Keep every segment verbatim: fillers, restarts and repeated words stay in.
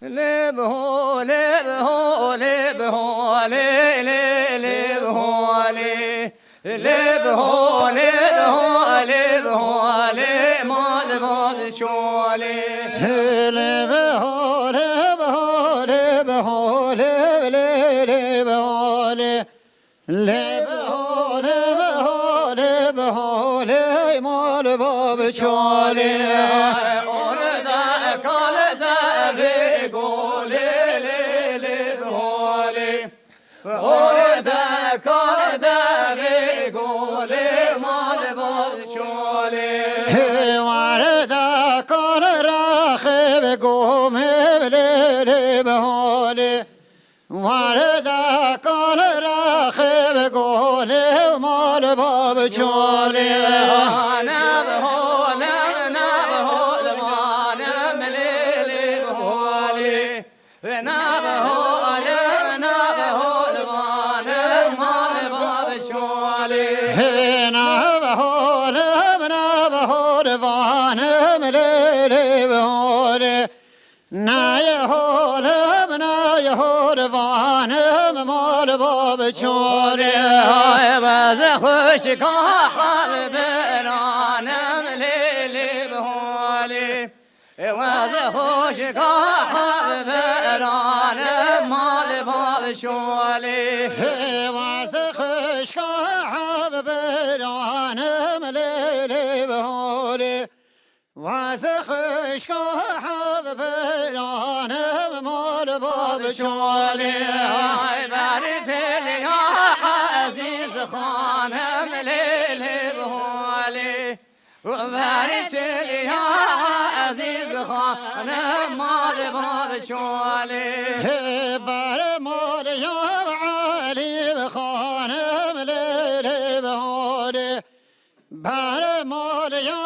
Lê bi holê, bi holê, bi holê, lê, lê, lê bi holê. Lê bi holê, bi holê, bi holê, mal, mal çolê. Lê bi holê, bi holê, bi holê, lê, lê bi holê. Lê bi holê, bi holê, bi holê, mal bab çolê. Orada kal de bi golê, lê, lê bi holê. Orada kal de bi golê, mal bab çolê. Warda kal raxê bi gomê, lê, lê bi holê. Warda kal raxê bi golê, mal bab çolê. Nav hol, nav hol, vanem lê lê bi holê. Nav hol, nav hol, vanem mal bab çolê. Nav hol, nav hol, vanem lê lê bi holê. Nayê holim, nayê hol vanim, mal bab çolê. Ay, weze xweşika hal biranim, lê lê bi holê. Weze xweşika hal biranim, mal bab çolê. Weze xweşika hal biranim, lê lê bi holê. Weze xweşka hev biranim, mal bab çolê. Ay, berê têlê ya Ezîz Xanim, lê lê bi holê. Berê têlê ya Ezîz Xanim, mal bab çolê. Hê ber mal ya Elî Xanim, lê lê bi holê. Ber mal ya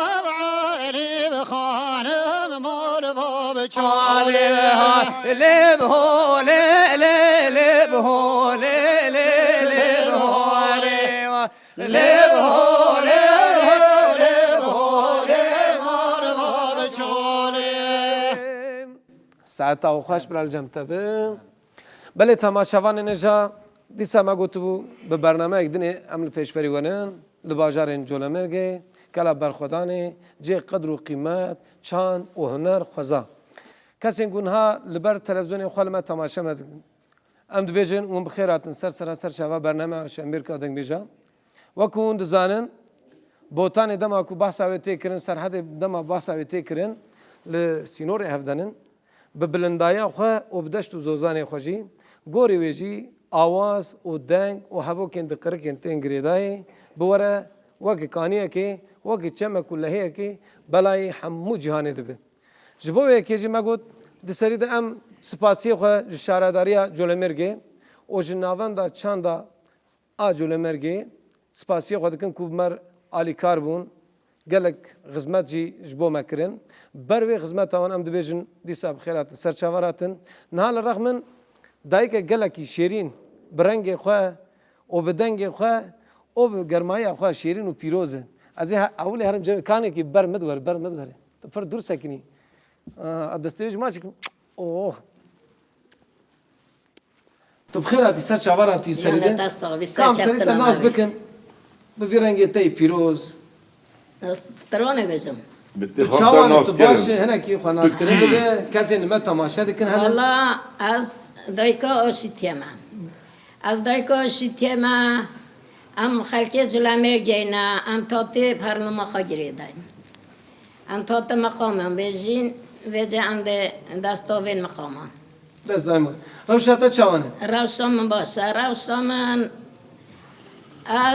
Elî bi xanim, mal bab çolê. Lê bi holê, lê, lê bi holê, lê, lê bi holê. Lê bi holê, lê bi holê, mal bab çolê. Saeta xwe xweş bira li cem te bi. Belê temaşevanên hêja, dîsa me gotibû, bi bernameyek dinê em li pêşberî werin, li bajarên Colemêrgê, Kela Berxwedanê, cihê qedr û qîmet, çand û huner xweza. Kesên ku niha li ber televîzyonên xwe li me temaşe me dikin. Em dibêjin, hûn bi xêr hatin ser sera ser çava bername Şembêrka Dengbêja. Wekî hûn dizanin, Botanê dema ku behsa wê tê kirin, Serhedê dema behsa wê tê kirin, li sînorê hev de nin, bi bilindahiya xwe û bi deşt û zozanê xwe jî, gorî wê jî awaz û deng û hevokên di qirikên tên girêdayî, bi were wekî kaniyekê, wekî çemek û lehiyekê belayê hemû cîhanê dibe. Ji bo vê yekê jî me got, di serî de em spasiyê xwe ji Şaredariya Colemêrgê û ji Navenda Çanda a Colemêrgê spasiyê xwe dikin ku bi me re alîkar bûn, gelek xizmet jî ji bo me kirin. Ber wê xizmeta wan em dibêjin dîsa bi xêr hatin, ser çavan hatin. Niha li rex min dayikek gelekî şêrîn bi rengê xwe û bi dengê xwe û bi germayiya xwe şêrîn û pîroz e. Ez ê he-, ewilê herim cem-, kanekî ber min diwere, ber min diwere. Tu pir dûr sekinî. Aa, destê wê ji maçek. Oh. Tu bi xêr hatî, ser çavan hatî serî de. Yanê te sax bî, ser keftina me bî. Kam serî te nas bikin. Bi vî rengê te yî pîroz. Ez stranê bêjim. Bi te Bi xwe çawan nas tu kirin. Baş e, hinekî xwe naskirin bide. Kesên li me temaşe dikin hene. Wala ez dayika Aşîtiyê me. Ez dayika Aşîtiyê me. Em xelkê Colemêrgê ne, em tatê bernama xwe girêdayîn. Em tatê meqaman bêjîn, vêce em dê desta vên meqaman. Dest daîm be. Rewşa te çawan e? Rewşa min baş e. Rewşa min,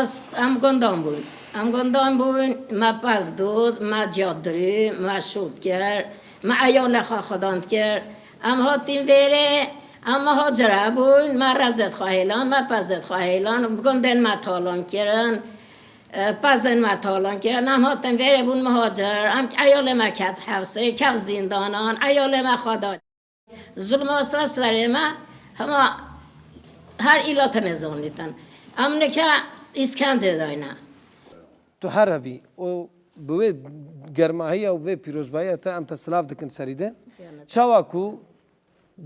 ez, em gundan bûn. Em gundan bûn, me pez dot, me ciya dirû, me şût kir, me eyalê xwe xwedan kir. Em hatîn vêrê, em muhacir hebûn, me rezê xwe hêlan, me pezê xwe hêlan, gundên me talan kirin, e, pezên me talan kirin. Em hatin vêrê bûn muhacir, em eyalê me ket hepsê, ket zîndanan, eyalê me xwe da. Zulma ser serê me, hema her îla tenê zanîtin. Em nike îskencê dayne. Tu here bî û bi wê germahiya û vê pîrozbahiya te em te silav dikin serî de. Çawa ku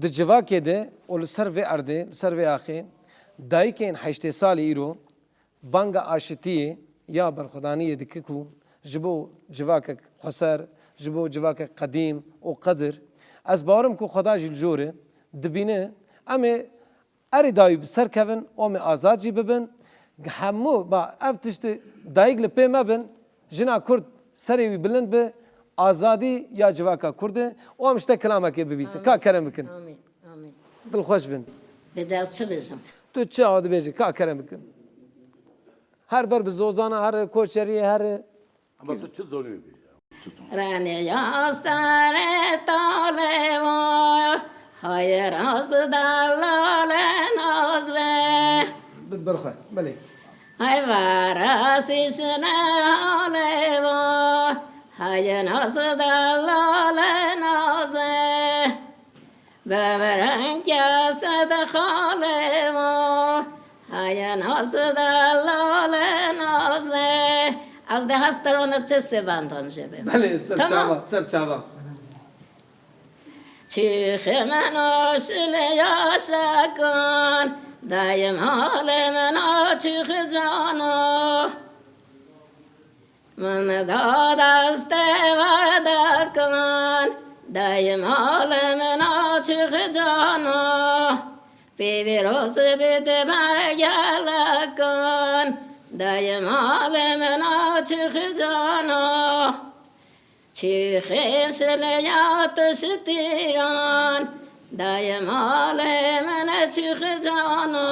Di civakê de û li ser vê erdê, li ser vê axê, dayikên heştê salî îro banga aşitiyê ya berxwedaniyê dike ku ji bo civakek xweser, ji bo civakek qedîm û qedir, ez bawerim ku Xweda jî li jor e, dibîne, em ê erê dawî bi ser kevin û em ê azad jî bibin. Hemû, ba, ev tiştê dayik li pê me bin, jina Kurd serê wî bilind bi, azadî ya civaka Kurd e û em ji te kilamekê bibîsin. Ka kerem bikin. Amîn. Amîn. Dilxweş bin. Bêca ez çi bêjim? Tu çi awa dibêjî? Ka kerem bikin. Her ber bi zozana, her koçeriyê, her Ama tu çi zonî bêje? Reniya serê talê vo, hayras delale naze. Bi berxwe, belê. Ay varasî şine halê vo, hayras delale naze. Beverên kese de xalê vo, hayê nas de lale naze. Ez de hestirona çi sevandan jê bim. Belê, ser Tamam. çava, ser çava. Çixê min o şilê yaşakan, dayê malê min o çixê cano. Min da destê verdekan, dayê malê min açix cano. Pîvîroz bî di bergelekan, dayê malê min açix cano. Çixê şilê ya tiştîran, dayê malê min açix cano.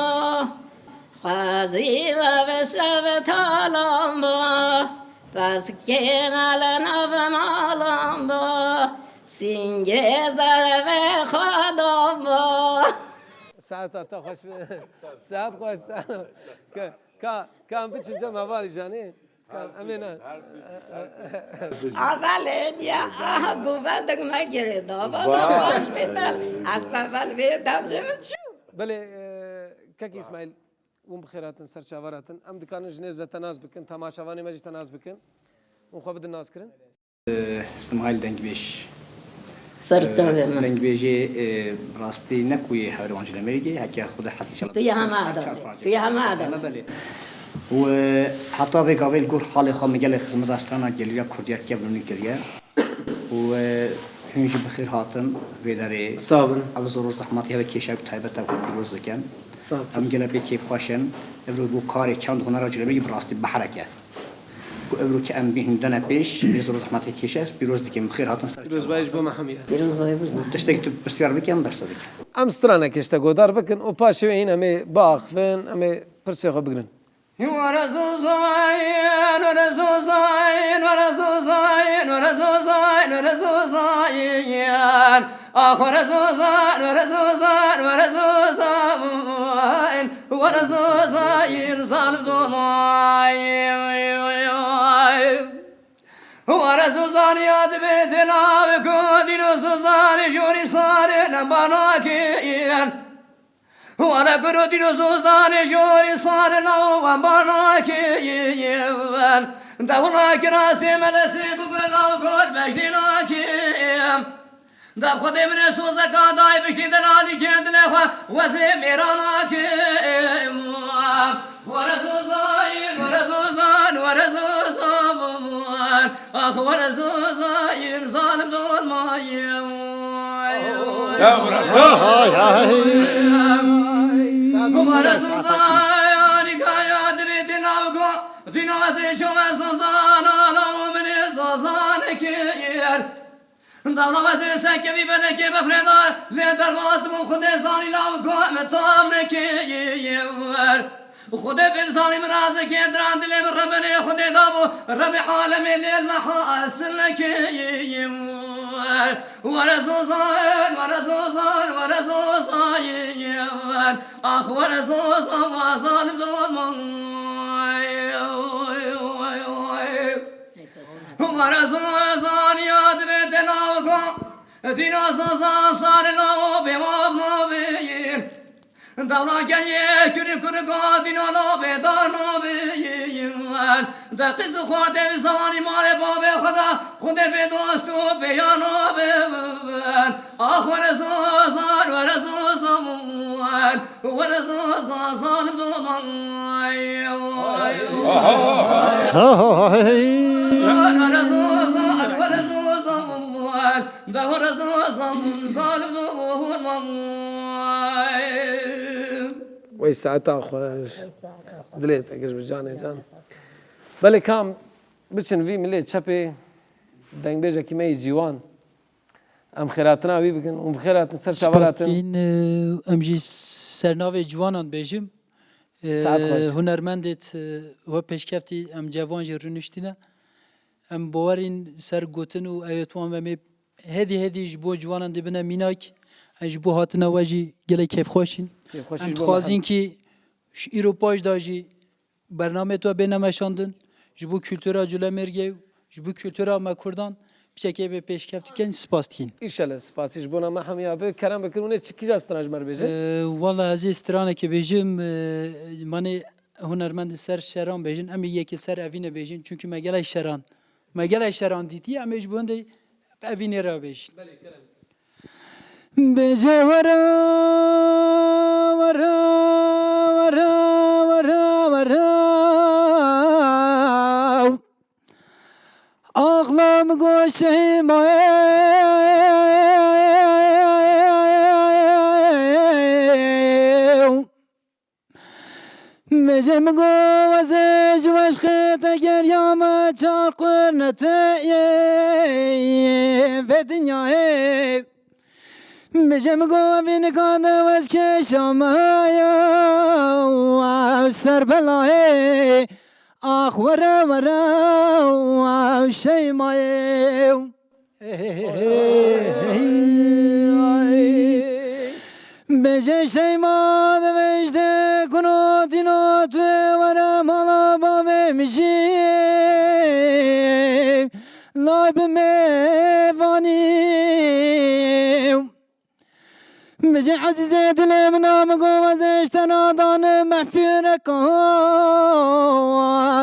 Xwezî ve ve şev talan bo, peskê me li nav malan bo, sîngê zervê xwe dan bo. Saeta te xweş be. Saet xweş, saet. Ka, ka, ka em biçin cem hevalî canê. Ka, em ê ne. Avelên ya, aha, govendek me girê dava da Vay. baş bêta. Ez tevel vê demcê min çû. Belê, e, kek Îsmaîl, Hûn bi xêr hatin, ser çavar hatin. Em dikarin ji nêz ve te nas bikin, temaşevanê me jî te nas bikin. Hûn xwe bidin naskirin. Smaîl Dengbêj. Ser çavê min. Dengbêjê, e, rastî ne ku yê herwan ji Lemêrgê, heke xwe de hesî Tu yê heme adam. Tu yê heme adam. Belê. Û, e, heta vê gavê li gor xalê xwe min gelê xizmeta strana geliya Kurdiya kevnûnî kiriye. Û, e, hûn jî bi xêr hatin vê derê. Sağ bin. Ev zor û zehmetî heve kêşe ku taybet e ku pîroz dikin. Sağ ol. Em gelek pê kêfxweş in. Evro bû karê çand hunera Culemêrgê bi rastî behrek e. Ku evro ki em bîn hûn dene pêş, vê zor û zehmetê kêşe, pîroz dikin, bi xêr hatin ser Pîrozbayî ji bo me hemiya. Pîrozbayî bo me. Tiştek tu pisyar bike, em berse dikin. Em stranekê ji te godar bikin û paşê wê hîn em ê biaxivin, em ê pirsê xwe bigrin. Were zozayên, were zozayên, were zozayên, were zozayên, were zozayên. Ax were zozayên, were zozayên, were zozayên, were zozayên, zalim domayên. Were zozan ya dibê telav ku dîno zozanê jorî sarê ne banakên. Were guro dîno zozanê jorî sar law wan banakê. Dewla kirasê melesê bigure law got beşlê nakê. Dab xwedê min e sozeka day biştî delalî kê dilê xwe wezê mêra nakê. Were zozayên, were zozan, were zozan. Ax were zozayên zalim dolmayê. Ya bırak. Hay hay. Were zozayên kaya dibê tê nav go. Dîna ez ê ço me zozan, ala min ê zozan kir. Dawla ez ê sekevî belekê bifrêda, lê derbas bû Xwedê zanî law go me tam nekir. Xwedê pê zanî min razekê diran dilê min Rebinê Xwedê dabû, Rebê alemê lê me hasil nekir. Were zozan, were zozan, were zozan. Ax were zozan, wa zalim doman. Were zozan ya dibê te law go. Dîna zozan sar law bê wav nabê. Dawla gel yê kuri kuri go dîna nabê dar nabê. De qîz û xortê bi zewanî malê babê xwe de xwedê bê dost û bê ya nabê. Ax were zozan, Wey saeta xweş. Dilê te giş bi canê can. Belê kam biçin vî milê çepê dengbêjekî me yî ciwan. Em xêratina wî bikin û bi xêr hatin ser çavalatin. Spas dikin, e, em jî ser navê ciwanan bêjim. E, Saet xweş. Hunermendêt, e, we pêşkeftî em cevan jî rûniştîne. Em bawerîn ser gotin û ew ê wan em ê hêdî hêdî ji bo ciwanan dibine mînak. Em ji bo hatina we jî gelek kêfxweş in. Kêfxweş in. Em ji bo me dixwazin hem. Kî ji îro paş da jî bernameyê te bêne meşandin, ji bo kultura Culemêrgê û ji bo kultura me Kurdan piçekê bê pêşkeft dikin, spas dikin. Înşallah, spasî ji bona me hemiya bi. Kerem bikin, hûn ê çi kîja stran ji me re bêjin? Ee, wala ez ê stranekê bêjim, ee, manê hunermend ser şeran bêjin, em ê yekê ser evînê bêjin, çunkî me gelek şeran, me gelek şeran dîtî, em ê ji bo hindê evînê re bêjin. Belê, kerem. Bêje were, were, were. Axlam goşê ma. Bêje min got, ez ê ji weşxê te geriyame çar qurne te yê vê dinyayê. Bêje min got, vî nika de wez kêşame ya, ew ser belayê. Ax were were, ew Şeymayê. Bêje Şeyma dibêjde kuno dîno tu ê were mala bavê min jî lay bi mêvanî. Bêje ezîzê dilê min a min got ez ê ji te nadan mehfîreka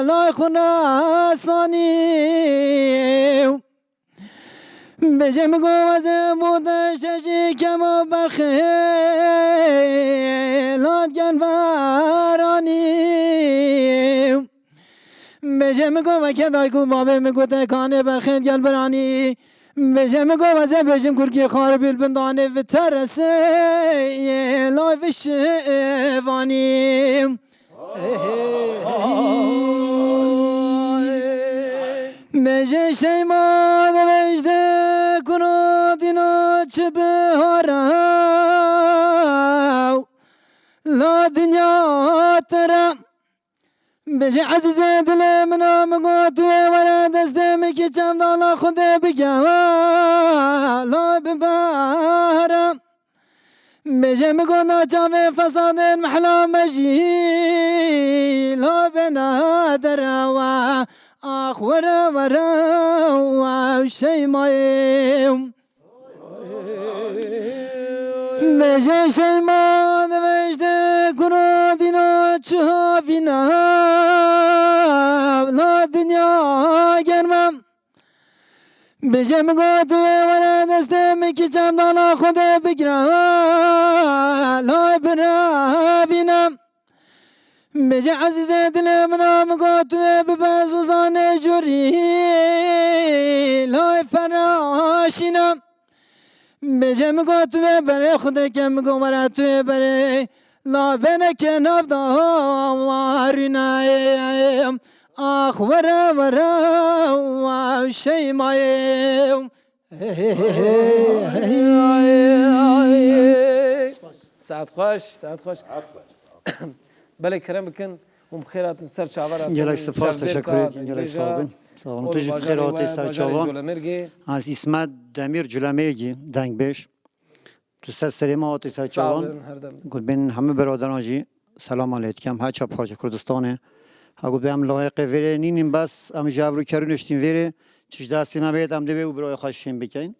lay xwe nesanî. Bêje min got ez ê bo te şejî kema berxê lad gel veranî. Bêje min got veke dayik û babê min gote kanê berxê gel biranî. Bêje min got ez ê bêjim kurkî xaribî li bin danê viteresê lay vişivanî. Bêje Şeyma dibêjde kuno dîno çi bihara la dinya te re. Bêje ezîzê dilê min a min got tu ê were destê min kî çemdana Xwedê bige la bibere. Bêje min got na çavê fesadên mehla me jî la bêne derewa. Ax were were, ew Şeymayê. Bêje Şeyma dibêjde kuno dîno çi havîna la dinya germe. Bêje min got tu ê were destê min kî çemdana Xwedê bigire lay birevîne. Bêje ezîzê dilê min a min got tu ê bibe zûzanê jûrî lay feraşîne. Bêje min got tu ê berê Xwedê ke min got were tu ê berê la bêne ke nav da warîne. Ax were were, ew Şeymayê. Saet xweş, saet xweş. Belê kerem bikin, hûn bi xêr hatin ser çavera. Gelek spas, teşekkür ederim. Gelek sağ olun. Sağ olun. Tu jî bi xêr hatî ser çavan. Ez Îsmet Demîr Culemêrgî, dengbêj. Tu ser serê me hatî ser çavan. Sağ olun, her dem. Got bên hemû biraderan jî selam lê dikim. Her çar parçe Kurdistanê. Ha got bên em layiqê vêrê nînin, bes em ji hev rû kerû niştîn vêrê. Çi ji destê me bêt em dê wê û birayê xwe şên bikeyn.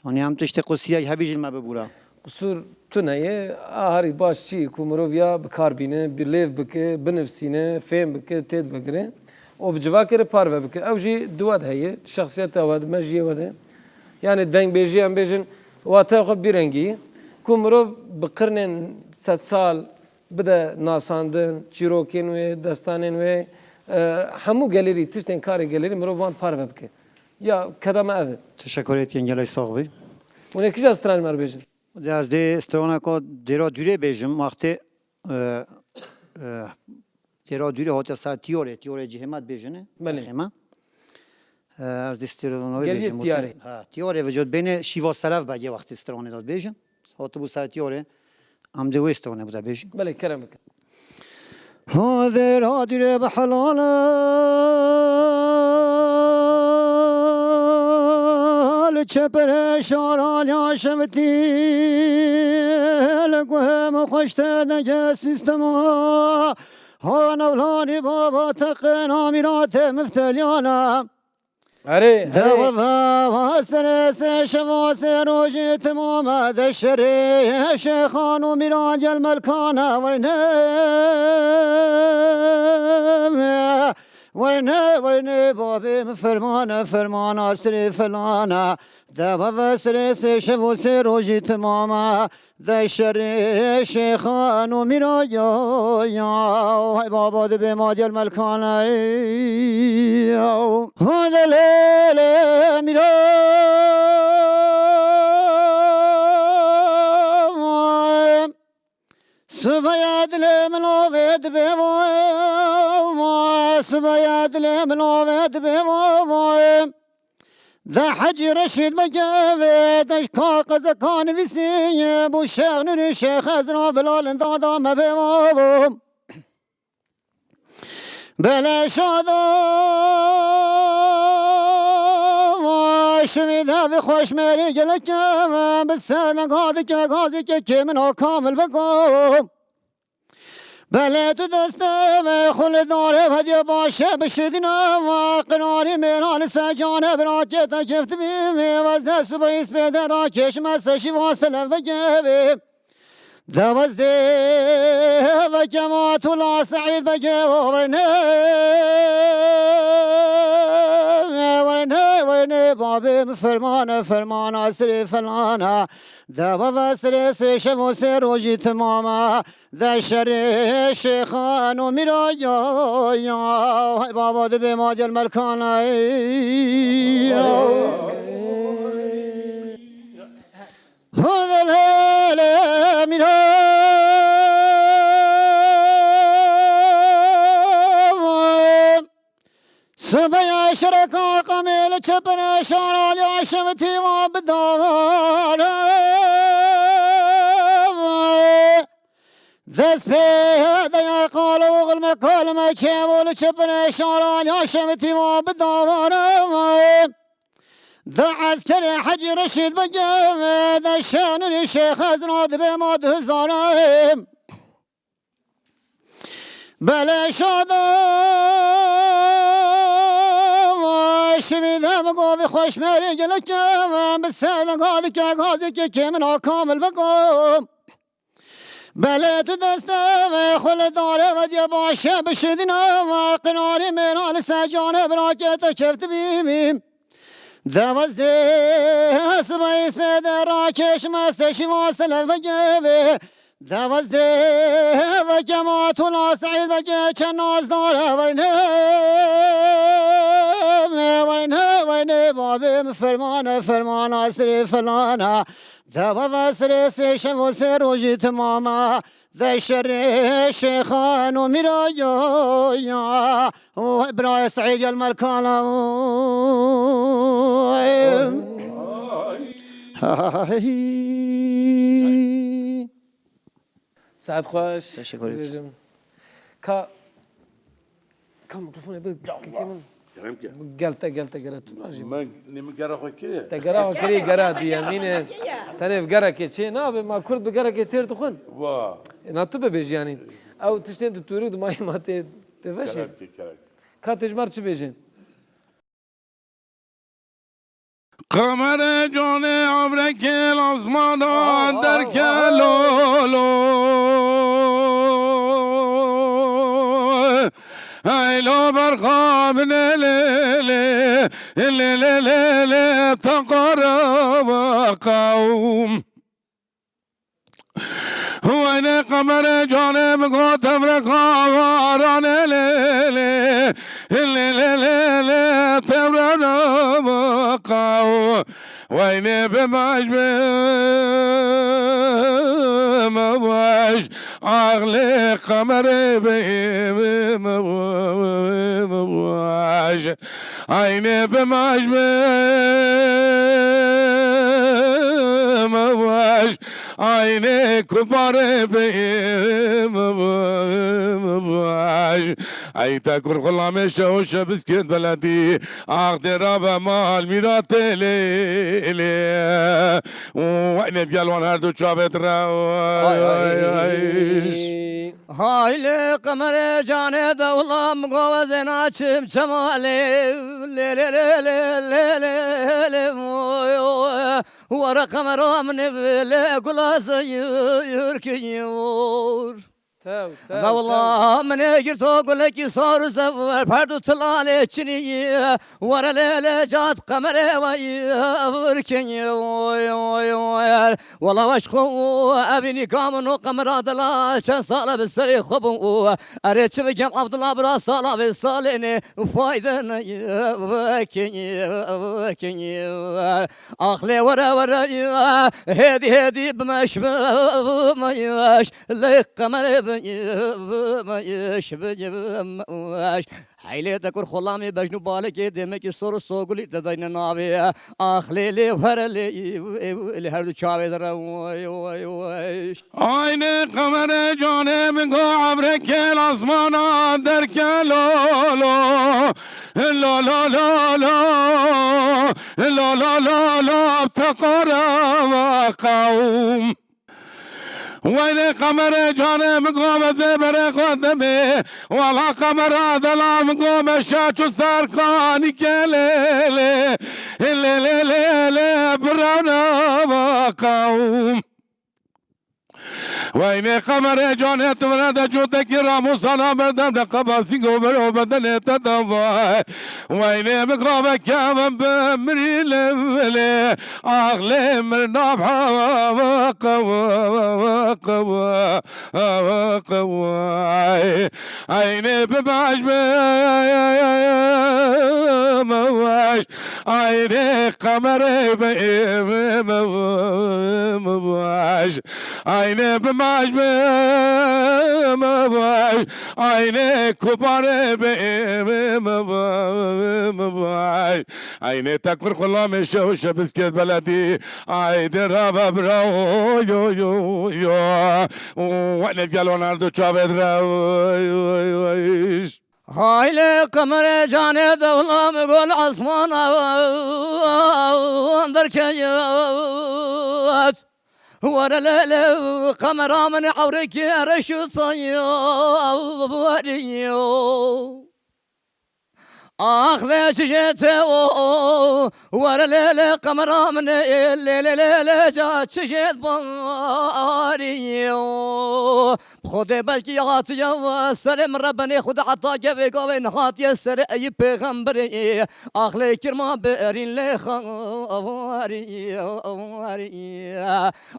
Yanî em tiştê qusîrek hebî jî li me bibûre. Qusûr tune ye, a herî baş çi ku mirov ya bi kar bîne, bi lêv bike, binivsîne, fêm bike, têd bigire. O bi civakê re parve bike. Ew jî di we de heye, şexsiyeta we de, mejiyê we de. Yanî dengbêjî em bêjin, wateya xwe bîrengî. Ku mirov bi qirnên sedsal, bide nasandin, çîrokên wê, destanên wê, e, hemû gelerî, tiştên karê gelerî mirov van parve bike. Ya keda me ev e. Teşekkür ederim, gelek sağ ol. Hûn ê kîja stranê me re bêjin? De ez dê straneka Dêra Dûrê bêjim, wextê, e, e, Dêra Dûrê hate ser Tiyore, Tiyore cihê me dibêjin e, Belê. Cihê me. E, ez dê stranê Geliye bêjim, Tiyare. Ha, Tiyore vecot bêne Şîva Selef Begê wextê stranê de dibêjin. Hatibû ser Tiyore, em dê wê stranê bide bêjin. Belê, kerem bike. Hadir, hadir, bi helal, çepere şaran ya şevtî, li guhem xweşte dege sistema, ha newlanî baba teqena mîratê mifteliyana. Erê, Dewe erê. Ve, ve serê sê şeva sê rojê timame de şerê şêxan û mîran gel melkane werne. Werne, werne, babê min fermane, fermana sirê felane. Dewe ve serê sê şev û sê rojî timame. De şerê şêxan û mîra ya, ya, hey baba dibê ma gel melkane, ya. Hode lê lê mîra. Sibaya dilê min avê dibê vay, sibaya dilê min avê dibê vay. De Hecî Reşîd Begê ve de ka qezeka nivîsî bû Şêx Nûrî Şêx Ezra Bilalin dada me bê babo. Belê şada şivî de bi xweş mêrî gelek bi ser de gadike gazike kê min o kamil bego. Belê tu destê me xulê darê hediye başe bişidîne ve qinarî mêra li ser canê birakê te keftimî ve zestû be îspê de rakêşime seşî va selev begevê. Dewez dê ve kematula Seîd bege ovne. Werne, werne, babê min fermane, fermana sirê felana. Dewe ve sirê sê şev û sê rojî timama. De şerê şêxan û mîra ya, ya, hey baba dibê ma gel melkana, ya. Hode lê lê mîra. Sibeya şireka qemê li çepine şaraliya şevitî wa bidaware. Dest pê de ya qalo oxil me kalime çevo li çepine şaraliya şevitî wa bidaware. De eskerê Hecî Reşîd Begê de şenirî Şêx Ezra dibê ma du hizare. Belê şada şivî de bi govî xweş mêrî gelek bi ser de gadike gazike kê min a kamil bego. Belê tu destê ve xwe li darê ve diye başe bişidîne ve qinarî mêra li ser canê birakê te kevtibî. Dewez dê sibeyî spê de rakêşime seşî va selev vegevê. Dewez dê veke matula Seîd veke çe nazdar e werne. Werne, werne, babê min fermane, fermana sirê felana. Dewe ve sirê sê şev û sê rojî timama. De şerê şêxan û mîra ya, ya. Oy, birayê Seîd gel melkana. Oy. Ay. Saet xweş. Teşekkür ederim. Dibêjim. Ka, ka mikrofonê bi kekê min. Kerem ke. Gel te, gel te, gere tu rajî. Men, ne min gera xwe kiriye? Te gera xwe kiriye, gera diyemîne. Tenê bi gerekê çê nabe, ma Kurd bi gerekê têr dixwin. Va. E, na tu bibêjî yanî. Ew tiştên tu tûrû dimayî ma tê, tê veşê. Kerem ke, kerem ke. Ka tê ji me re çi bêjin? Qemerê canê evrekê li asmana derke lolo. Eylo berxa bine lê lê, lê lê lê lê, teqara ve qewm. Lê qemerê canê min got tevreqa varanê lê lê. Lê lê lê lê tevre nabqa. Weynê bimaş bimaş. Axlê qemerê bimaş. Aynê bimaş bimaş. Aynê kuparê bimaş. Ay te kur xulamê şeho şebiskên beledî. Ax dê rabe mal mîratê lê lê. Weynê gel wan her du çavê dire. Ay, ay. Haylê qemerê canê dewlam goveze naçim çemalê. Lê lê lê lê lê lê lê. Were qemera min lê gula zeyir kiyor. Tew, tew, Dewla tew. Min ê girto gulekî sar û zewer, perd û tilalê çinî. Were lê lê cat qemerê we yê virkê. Oy, oy, oy. Wela weş xwe û evî nîka min û qemera delal çend sal e bi serê xwe bû. Erê çi bikim Abdullah bira sala vê salê nê fayde neye. Ax lê were were hêdî hêdî bimeş bimeş. Lê qemerê bimeş bimeş. Heylê te kur xulamê bejn û balekê demekî sor û sogulî te dayne navê. Ax lê lê were lê lê her du çavê de re. Oy, oy, oy. Aynê qemerê canê min go evrekê asmana derke lo lo. Lo lo lo lo. Lo lo lo lo. Teqara qewm. Weynê qemerê canê min go be zêberê xwe demê. Wela qemera dela min go be şaç û serkanî kelê lê. Lê lê lê lê birana qewm. Weynê qemerê canê tu vire de cotekî ramûsana berdem de qebasî go bero bedenê te de vay. Weynê min go be kevin bi mirî lê lê. Ax lê mirna qew qew qew. Eynê bibaş bimaş. Eynê qemerê bimaş. Eynê bimaş bimaş. Eynê kuparê bimaş. Eynê te kur xulamê şew şebiskêt beledî. Ay de rava bra, yo, yo, yo. Wene gel Leonardo çavê dire. Oy, oy, oy. Haylê qemerê canê dewlam gol asmana derkeyet. Were lê lê qemera min ewrekî reş û tayet. Ax lê çi jê te o, were lê lê qemera min ê, lê lê lê lê ca çi jê barî o. Xwedê belkî hatiye serê min rebenê Xwedê heta gevê gavê nehatiye serê eyî pêxemberê. Ax lê kirma berîn lê xewarî.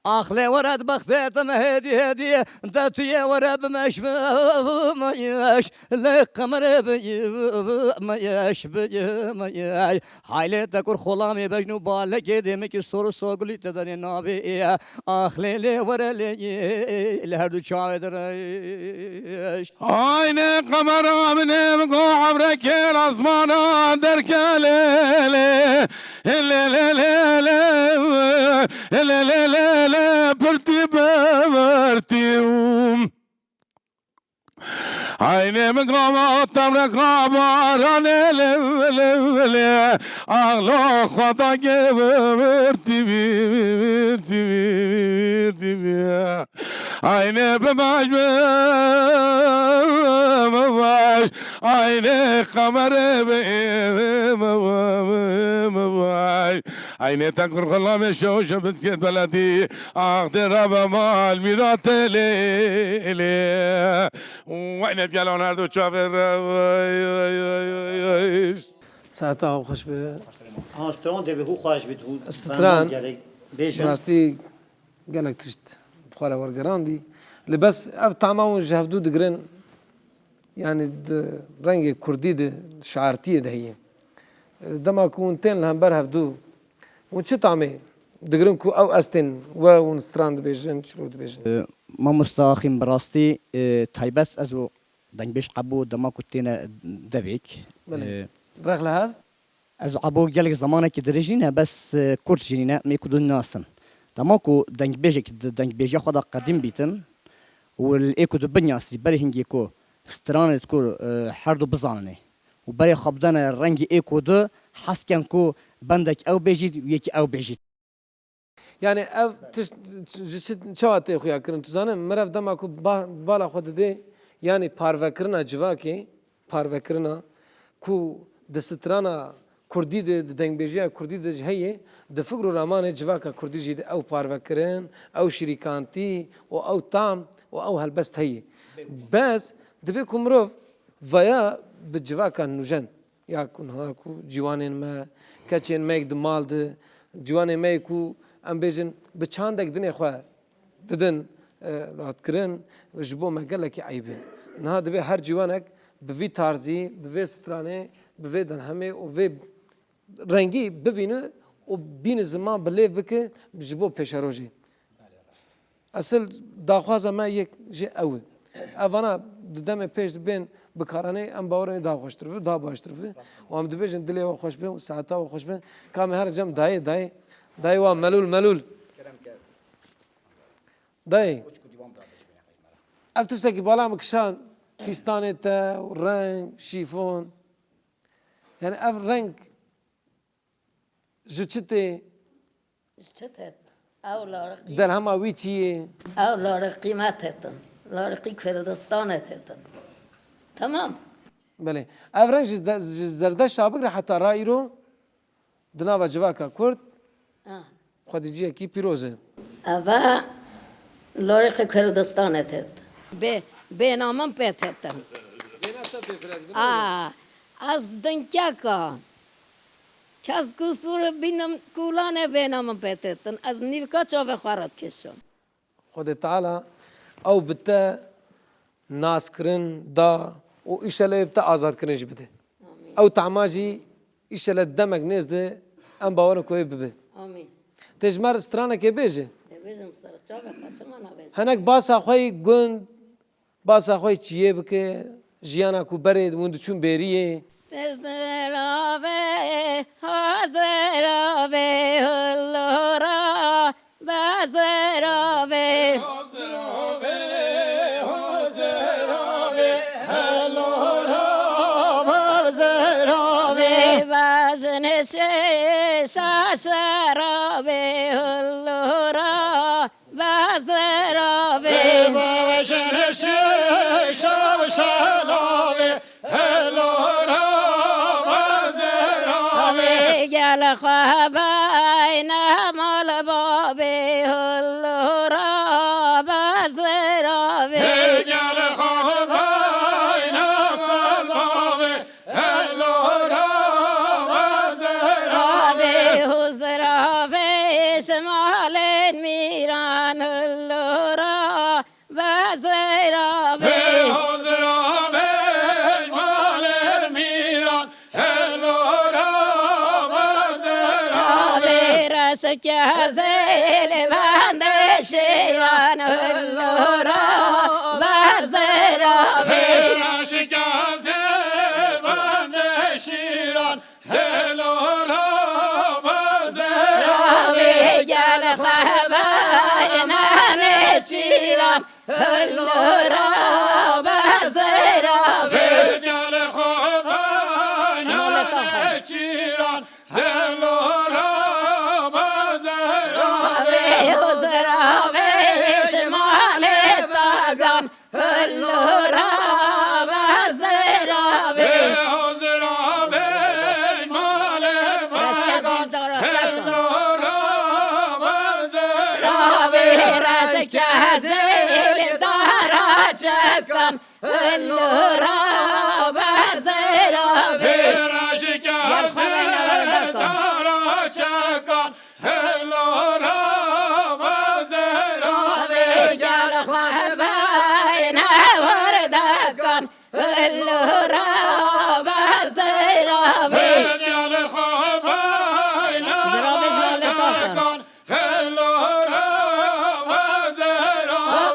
Ax lê were di bextê te me hêdî hêdî de tu yê were bimeş bimeş. Lê qemerê bimeş bimeş. Haylê te kur xolamê bejn û balekê demekî sor û sogulî te danê navê. Ax lê lê were lê li her du çavê de reş. Aynê qemera min ê min go evrekê asmana derke lê lê. Lê lê lê lê. Lê lê lê lê. Pirtî be pirtî. Aynê min gava tevreqa baranê lê lê lê. Axlo xweda gê virtî vî virtî vî virtî vî. Aynê bimaş bimaş. Aynê qemerê bimaş. Aynê te kur xulamê şew şebiskêt beledî. Ax dê rabe mal mîratê lê lê. Wayne gel Leonardo çavê re. Vay, vay, vay, vay, vay. Saeta xwe xweş be. Ha, stran dê bi hû xweş bit hû. Stran. Gelek bêjin. Rastî gelek tişt bi xwe re wergerandî. Li bes ev tama hûn ji hevdû digirin, yanî di rengê kurdî de şairtiyê de heye. Dema ku hûn tên li hember hevdû, hûn çi tamê digirin ku ew estên we hûn stran dibêjin, çilo dibêjin? E, mamosta axîm, bi rastî, e, taybet ez û dengbêj Ebû dema ku têne devêk. Belê. E, Rex li hev? Ez û Ebû gelek zemanekî dirêj nîne, bes, e, kurt jî nîne, em ê ku din nasin. Dema ku dengbêjek di dengbêjiya xwe de qedîm bîtin û li ê ku di binyasî berê hingê ku stranê ku, e, her du bizaninê û berê xwe bidene rengê ê ku di hez ken ku bendek ew bêjît û yekî ew bêjît. Yani ev tişt ji çi, çawa tê xuya kirin? Tu zanî, mirev dema ku ba-, bala xwe didê, yani parvekirina civakê, parvekirina ku di strana kurdî de, di dengbêjiya kurdî de jî heye, di fikr û ramanê civaka kurdî jî de ew parvekirin, ew şirîkantî û ew tam û ew helbest heye. Bes dibe ku mirov vaya bi civaka nûjen, ya ku niha ku ciwanên me, keçên me yek di mal de, ciwanên me yê ku em bêjin bi çandek dinê xwe didin, e, radkirin, ji bo me gelekî eyb e. Niha dibe her ciwanek bi vî tarzî, bi vê stranê, bi vê denhemê û vê rengî bibîne û bîne ziman bi lêv bike ji bo pêşerojê. Esil daxwaza me yek jî ew e. Ev vana di demê pêş dibên bikaranê, em bawer in daha xweştir bi, daha baştir bi. Û em dibêjin dilê we xweş be û saeta we xweş be. Ka me her cem dayê, dayê, dayê wa melûl, melûl. Dayê. Ev tiştekî bala min kişand, fîstanê te û reng, şîfon. Yani ev reng ji çi tê? Ji çi tê? Ew lariqî. Derhema wî çi yê? Ew lariqî me têtin. Lariqî Kurdistanê têtin. Tamam. Belê. Ev reng ji de-, ji zerdeşa bigre heta ra îro di nava civaka Kurd Ah. xwedîciyekî pîroz e. Eve loriqê Kurdistanê têt. Bê, bêna min pê têtin. Bêna te pê firek bin. A, ez dinkeka. Kes ku sûre bînim kulanê bêna min pê têtin. Ez nîvka çavê xwe re dikişim. Xwedê Teala ew bi te naskirin da û îşelê bi te azadkirin jî bide. Amîn. Ew tama jî îşelê demek nêz de em bawerin ku ê bibe. Amîn. Tê ji me re stranekê bêje. Dê bêjim ser çavê xwe, çima nabêjim? Hinek basa xwe yî gund, basa xwe yî çiyê bike, jiyana ku berê hûn diçûn bêriyê. Tezerave, hazerave, hullora, Bazirave. Bazirave, hazirave, helora, bazirave. Bazine şe-, şaşarave, hullora, bazirave. Bazine şe-, şaşarave, Helora bazirave. Gel xwe bayne mal babê, hulora bazirave. Gel xwe bayne mal babê, helora bazirave. Huzir avê ji malên mîran, hulora Bazirave. Hozirave, malê mîran, helora bazirave. Reşke zêlê bende şîran, helora bazirave. Reşke zêlê bende şîran, Helora bazirave, gel xwe bayne nêçîran. Helora bazirave. Gel xwe bayne nêçîran. Helora bazirave. Hozirave ji malê bagan. Hillora bazirave. Hozirave malê bagan. Hillora bazirave. Reşke zêlê dara çekan. Hillora bazirave. Reşke zêlê dara çekan. Helora bazirave. Gel xwe be Lora bazira ve. Zira ve zira le taxan.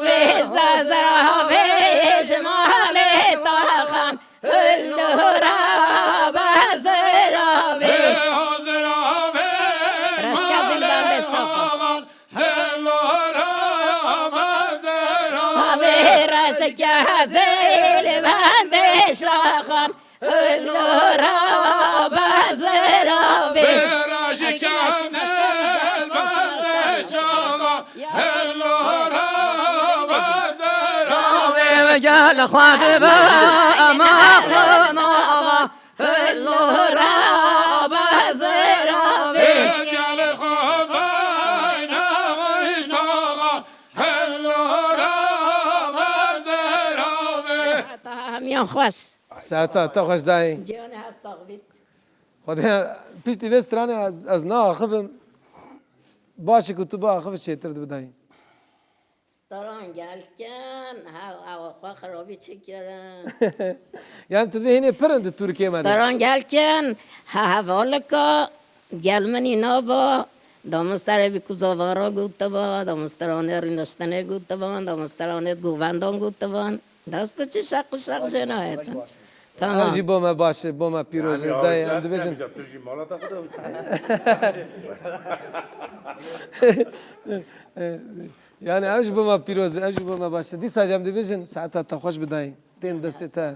Ve zazira ve jmale taxan. Lora bazira ve. Reşka zindabê şaxan. Helo ra bazera. Ave raşke hazel bende şaxan. Helo ra bazera ve. Raşke hazel bende şaxan. Helo ra bazera. Ve gel xwade be ama xwena. Helo ra bazira ve. Gel xwe vayna vayna. Helo ra bazira ve. Saeta hemiyan xweş. Saeta te xweş dayê. Ciyanê ez sax bît. Xwedê piştî vê stranê ez, ez naaxivim. Baş e ku tu biaxivî çêtir dibi dayê. Staran gelkin, ha, ha, xwe xirabî çi kirin? Yani tu dibê hînê pir in di Tirkiyê me de. Staran gelkin, ha, hevalika, gel min îna ba, damin serê bî ku zavan ra gotiba, damin staranê rûniştinê gotiban, damin staranê govendan gotiban. Dest tu çi şeq şeq jê nayêtin. Tamam. Ev jî bo me baş e, bo me pîroz e. Yani, dayê, em dibêjin. Tu jî mala te xwe de. Yani ev ji bo me pîroz e, ev ji bo me baş e. Dîsa jî em dibêjin, saeta te xweş bi dayê. Tên destê te,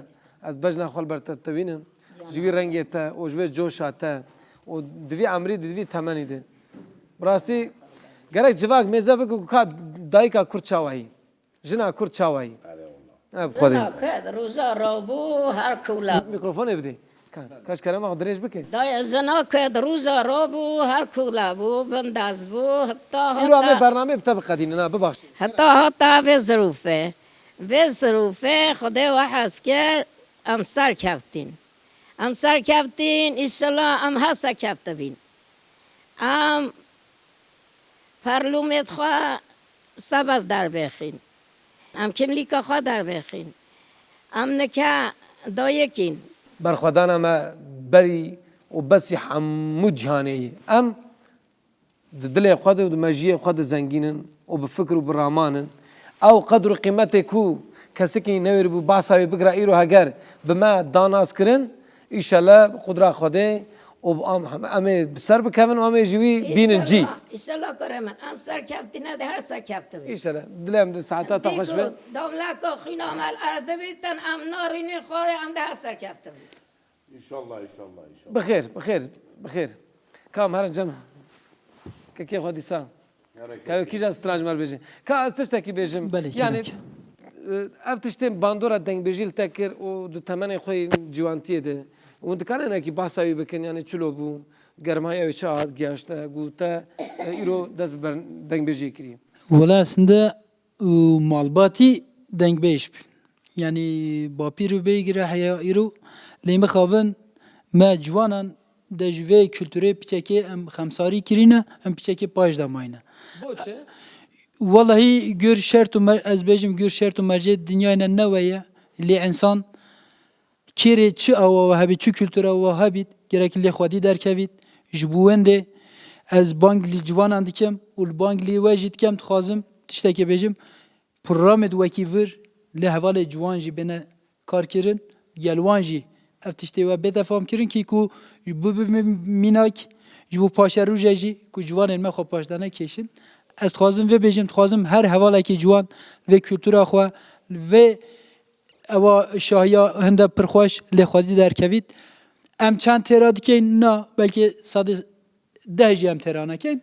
ez bejna xwe li ber te tewînim. Ji vî rengê te û ji vê coşa te û di vî emrî, di vî temenî de. Bi rastî, gerek civak mêze bike ku ka dayika kurd çawa yî. Jina kurd çawa yî? Erê wala. Ev xwedê. Jina kurd roja rabû her kula. Mîkrofonê bidê. Ka, kaş kerema xwe dirêj bike. Dayê jina kurd roja rabû her kula bû, bindest bû, heta Îro em ê heta. Bernameyê bi te biqedînin, ha, bibexşî. Heta heta vê zirûfê. Vê zirûfê Xwedê we hez kir, em serkevtîn. Em serkevtîn, înşallah em her serkevtibîn. Em perlûmêd xwe sebez derbêxîn. Em kimlîka xwe derbêxîn. Em nike dayikîn. Berxwedana me berî û besî hemû cîhanê ye. Em di dilê xwe de û di mejiyê xwe de zengîn in û bi fikr û bi raman in. Ew qedr û qîmetê ku kesekî newêribû behsa wê bikira, îro heger bi me da nas kirin, Îşellah bi qudra Xwedê û bi am-, em ê bi ser bikevin û em ê ji wî bînin cî. Înşellah, înşellah kurê min. Em serkevtî ne de her serkevtî bî. Înşellah. Dilê em di saeta te xweş be. Dîku damleko xwîna me li erdê bîtin, em narînî xwarê em de her serkevtî bî. Înşallah, înşallah, înşallah. Bi xêr, bi xêr, bi xêr. Kam herin cem. Kekê xwe dîsa. Ka wê kîjan stranc me bêje. Ka ez tiştekî bêjim. Belê, yani, kêmek. E, ev tiştên bandora dengbêjî li te kir û di temenê xwe yê ciwantiyê de. Hûn dikarin hinekî behsa wî bikin, yani çilo bû, germaya wê çi hat giyaşte, ku te, e, îro dest bi ber-, dengbêjiyê kiriye? Wela aslında û malbatî dengbêj bûn. Yanî bapîr û bêgire heya îro lê mixabin me ciwanan de ji vê kulturê piçekê em xemsarî kirîne, em piçekê paş de mayne. Bo çi? Wellahî gor şert û mer-, ez bêjim gor şert û mercê dinyayê ne we ye. Lê însan Kêrê çi awa we hebît, çi kultura we hebît, gerek lê xwedî derkevît, ji bo wendê ez bang li ciwanan dikim û li bang li we jî dikim, dixwazim tiştekê bêjim, programê di wekî vir li hevalê ciwan jî bêne kar kirin, gel wan jî ev tiştê we bête fam kirin kî ku ji bo bibin mînak, ji bo paşerûje jî ku ciwanên me xwe paşdane kêşin. Ez dixwazim vê bêjim, dixwazim her hevalekî ciwan vê kultura xwe, vê Ewa şahiya hinde pir xweş lê xwedî derkevît. Em çend têra dikeyn? Na, belkî sedê deh jî em têra nekeyn.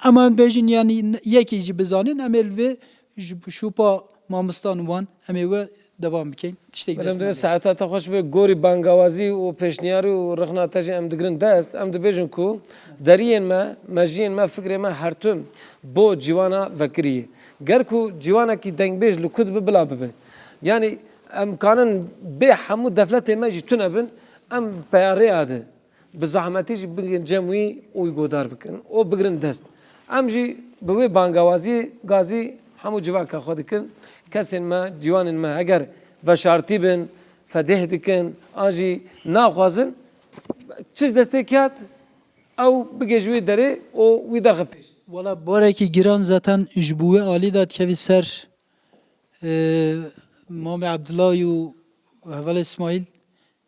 Ema em bêjin, yanî yekî jî bizanin, em ê li vê ji şûpa mamostan wan em ê we devam bikeyn. Tiştek Belê, dest em dibê nade. Saeta te xweş be, gorî bangawazî û pêşniyarî û rixna te jî em digirin dest. Em dibêjin ku deriyên me, mejiyên me, fikrê me her tim bo ciwana vekirî ye. Ger ku ciwanekî dengbêj li ku dibe bila bibe. Yanî em kanin bê hemû defletê me jî tune bin, em peya rêya de bi zehmetî jî bigin cem wî û wî godar bikin û bigirin dest. Em jî bi wê bangawazî gazî hemû civaka xwe dikin. Kesên me, ciwanên me heger veşartî bin, fedeh dikin, an jî naxwazin, çi ji destê ket, ew bige ji wê derê û wî derxe pêş. Wala barekî giran zaten ji bo wê alî de dikevî ser, e, Mamê Abdullah û hevalê Îsmaîl.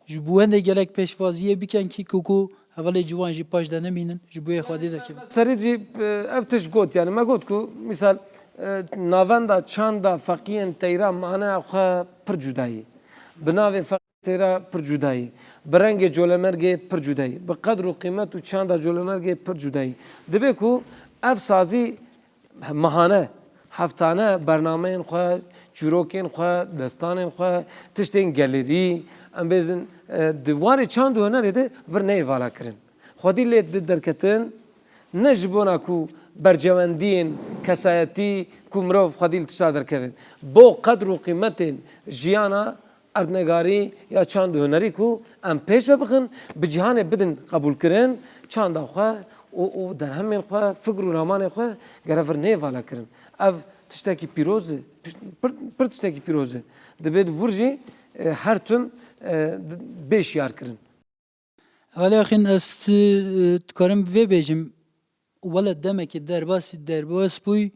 Ji bo wendê gelek pêşwaziyê bikin kî ku, ku hevalê ciwan jî paş de nemînin, ji bo wê Xwedê de kevin. Serî jî, e, ev tişt got, yani me got ku, misal, e, navenda çanda feqiyên teyra maneya xwe pir cuda ye. Bi navê feqiyên teyra pir cuda ye. Bi rengê colemergê pir cuda ye. Bi qedr û qîmet û çanda colemergê pir cuda ye. Dibe ku ev sazî mehane, heftane bernameyên xwe, çîrokên xwe, destanên xwe, tiştên gelerî, em bêjin, e, di warê çand û hunerê de vir neyê vala kirin. Xwedî lê di derketin, ne ji bona ku bercewendiyên kesayetî ku mirov xwedî li tişta derkevin. Bo qedr û qîmetên jiyana erdnegarî ya çand û hunerî ku em pêş ve bixin, bi cîhanê bidin qebûlkirin, çanda xwe û, û derhemên xwe, fikr û ramanê xwe gere vir neyê vala kirin. Ev tiştekî pîroz e, pir, pir tiştekî pîroz e. Dibê di vir jî, e, her tim, e, di-, bê şiyar kirin. Evvelê axîn ez, e, dikarim vê bêjim, wele demekê derbas, derbas bûy,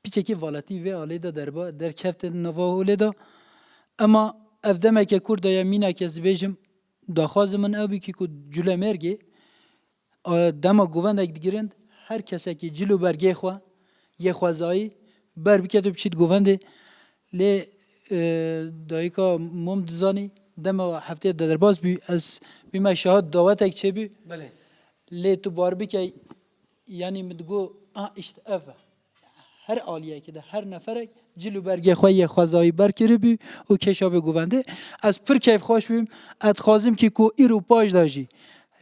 piçekî valetî vê alê de derba-, derkefte nava holê de. Ema ev demeke kurt de ye, mîneke ez bêjim, daxwazê min ew bî kî ku Culemêrgê, e, dema govendek digirin, her kesekî cil û bergê xwe, yê xwezayî, ber biket û biçît govendê. Lê, e, dayika Mom dizanî, dema heftê de derbas bû, ez bîme şahid dawetek çêbû. Belê. Lê tu bar bike, yanî min digo, "Ah, îşte ev e." Her aliyekê de, her neferek cil û bergê xwe yê xwezayî ber kiribû û kêşabû govendê. Ez pir keyfxweş bûm. Ez dixwazim kî ku îro paş de jî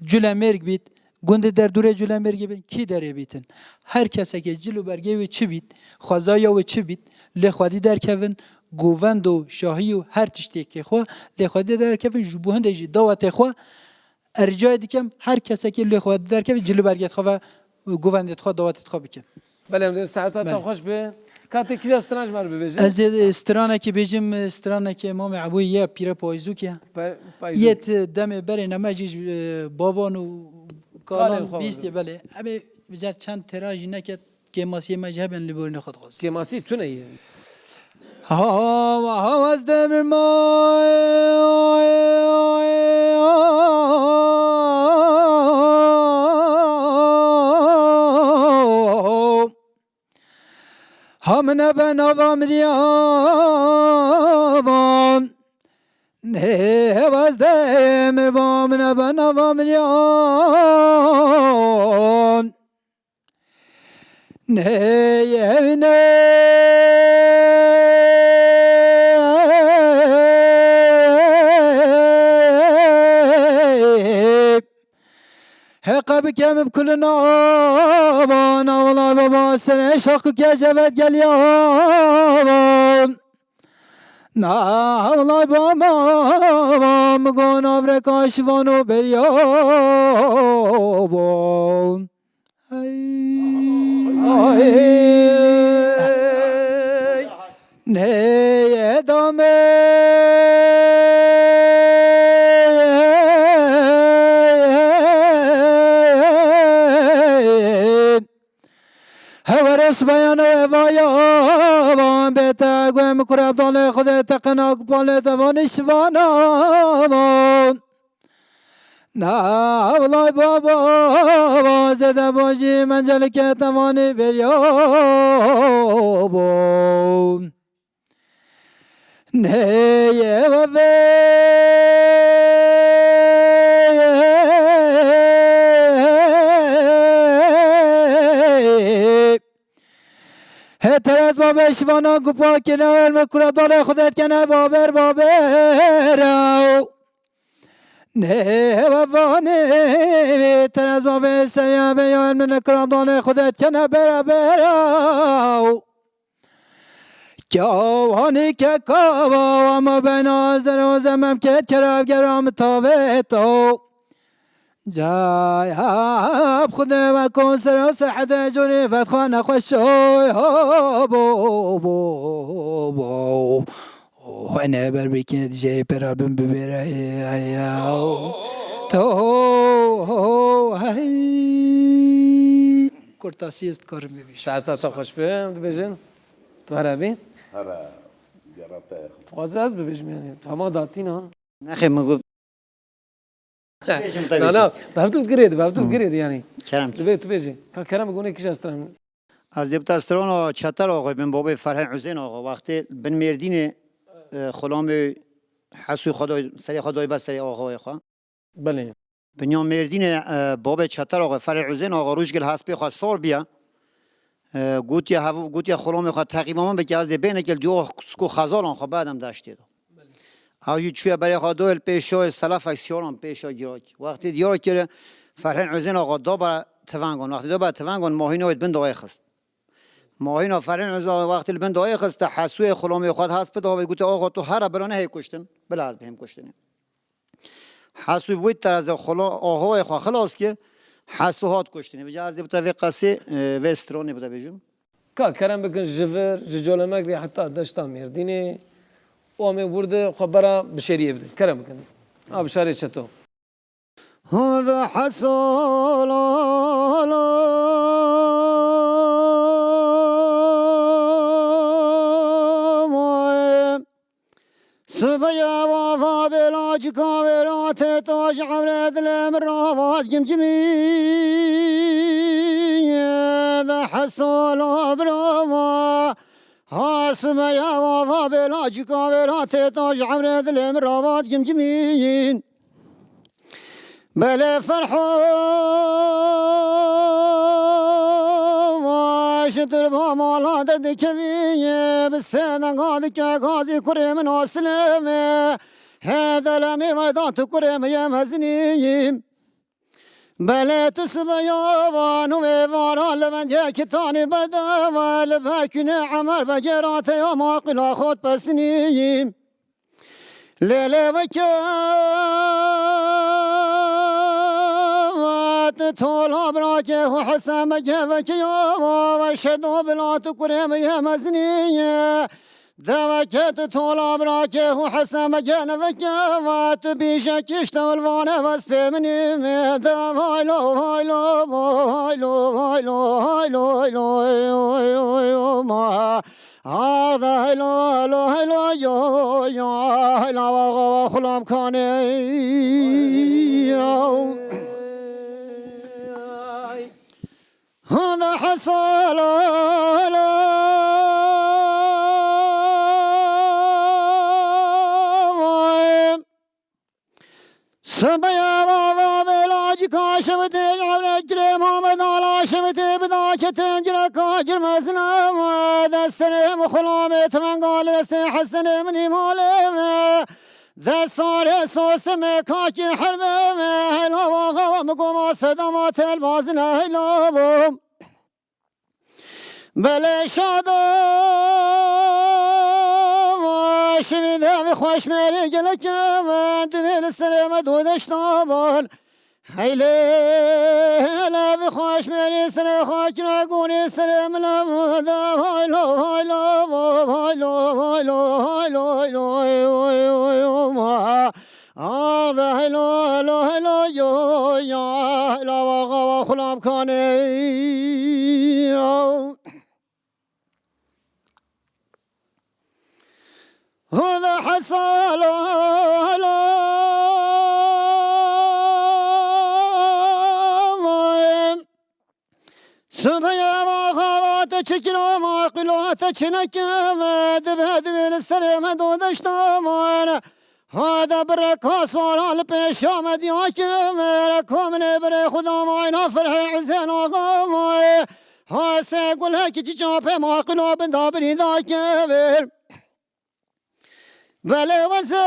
Culemêrg bît, gundê derdorê Culemêrgê bin, kî derê bîtin. Her kesekê cil û bergê wê çi bît, xwezaya wê çi bît, lê xwedî derkevin, govend û şahî û her tiştêkê xwe lê xwedî derkevin, ji bo hindê jî dawetê xwe. Ez ricayê dikim, her kesekê lê xwe derkeve, cil û bergê xwe ve, govendê xwe, dawetê xwe bikin. Belê, em dê saeta te Belê. xweş be. Ka tê kîja stran ji me re bibêje? Ez ê stranekê bêjim, stranekê Mamê Ebûyê ye, Pîre Payzûk ye. Pe-, Payzûk. Yê ti demê berê ne me jî, e, baban û Kalên kalan xwe bîstê, bibin. Belê. Em ê bizer çend têra jî neket. Kêmasiyê me jî hebin li borîna xwe dixwazim. Kêmasî tune ye. Hawa, hawa, ez demir ma. Ha min e be nava miriyavan. Ne, hawa, ez demir ma, min e be nava miriyavan. Neyevine. Heqa bikem bi kulina van, a wala baba, serê şaxu ke jevet geliyavan. Na wala baba, mi gon avreka şivan û beriyavan. Ay, ay. Neye dame. Heweros beyano evaya van bete guem kur Abdalê Xudê teqena kupalê tevanî şivana van. Na, wlay baba, zêde bajî mencelike tevanî beriya bo. Neye ve ve. He teres babê şivana gupa kine, elme kura dalê Xudê kene baber baber. Nê hewe vanê, teres babê serya be ya, min kiram danê Xwedê kene beraber aw. Kawanî ke kawa, ama beyna zer û zemem ke kerav geram tabeto. Cayab Xwedê ve kon ser û sehedê corê vet xwe nexweş oy ho bo, bo, bo. Xwe ne ber bikine, dijeyê pera bin bibêre, hey, hey, ya. To, ho, ho, hey. Kurtasî ez dikarim bibêjim. Saeta te xweş be, em dibêjin. Tu here bî. Here, gera te. Dixwaze ez bibêjim, yani. Tu hema datîna. Nexê, min got. Bêjim te Na, bêjim. na, bi hevdû girêdi, bi hevdû Hı. girêdi, yani. Kerem. Dibê tu bêjî. Ka kerem gune kîja stran. Ez dê bita strana Çeter Axayê bin, babê Ferheng Husên Axa. Wextê bin Mêrdînê, e, xulamê Hesû xwe day, serê xwe day ber serê axayê xwe. Belê. Binya Mêrdînê, e, babê Çeter Axa, Ferê Husên Axa, rojgil hespê xwe sar biya. E, gotiye hev-, gotiye xulamê xwe teqîba min bike, ez dê bêne kel diyo siko xezalan xwe bedem deştê de. Ew jî çûye berê xwe doyê li pêşa selefek siyaran pêşa girak. Wextê diyar kir, Ferhên Husên Axa da be tivengan. Wextê da be tivengan, mahîna wê di bin dayê xist. Mahîna Ferhên Husên Axa wextê li bin dayê xist, te Hesûyê xulamê xwe di hespê de havê gote, "Axa, tu here bira nehê kuştin, bila ez bihêm kuştinê." Hesû wî tereze xula-, axayê xwe xilas kir, Hesû hat kuştinê. Vêca ez dê bi te vê qesê, e, vê stranê bi te bêjim. Ka kerem bikin ji vir, ji Colemegirê heta deşta Mêrdînê, û em ê wir de xwe bera bişêriyê bidin. Kerem bikin. A bişarê çeto. Hûn de hesal Sibeya vava bêla cika vêra tê to ji ewrê dilê min ravat gimgimî de hesala birava. Ha sibeya vava bêla cika vêra tê to ji ewrê dilê min ravat gimgimî. Belê Ferho, ji turba mala derdikevî, bi sê denga dike gazî kurê min Asilê me. Hê delemê me da tu kurê min yê mezinî. Belê tu sibeya van û vê vara li vendiye kitanî berdeve, li bekûnê Emer Begê ra te ya maqila xwe pesinî. Lê lê veke tu tola birakê xwe Hesen Begê veke ya ve şedo bila tu kurê min yê mezinî ye. De veke tu tola birakê xwe Hesen Begê ne veke ve tu bîje kişte wilvane vez pê minî me. De vaylo, vaylo, vaylo, vaylo, vaylo, vaylo, vaylo, ma. Ada helo, helo, helo, yo, yo, hela, wa, wa, wa, xulam kanê, yo. Hada hasala, hela, wa. Sibeya vava bêla cika şibitê, ewre girê Mamed Ala şibitê, bida ketim gireka girmezine me, desterê min xulamê timenga li destê Hesenê min îmalê me, desarê sosê me kakî herbê me, hela vava min goma sedama telbazine hela bom. Belê şada şivî de vî xweş mêrê gelek me, divê li serê me do deşta ban. Heylê hele vî xweş mêrê serê xakira gorê serê min de vaylo, vaylo, vaylo, vaylo, vaylo, vaylo, vaylo, vaylo, ma. Ave helo, helo, helo, yo, ya, hela, va, va, va, xulam kanê, yo. Hada hasala, hela, va. Sibeya vaxa te çi kilo ma qilo te çi nekeve, dibe dibe li serê me do deşta man. Hada bireka sala li pêşa me diya keve, reko min ê birê xuda mayna Ferhê Husên Axa me. Ha sê gulekî çiça pê ma qilo bin da birî da keve. Belê weze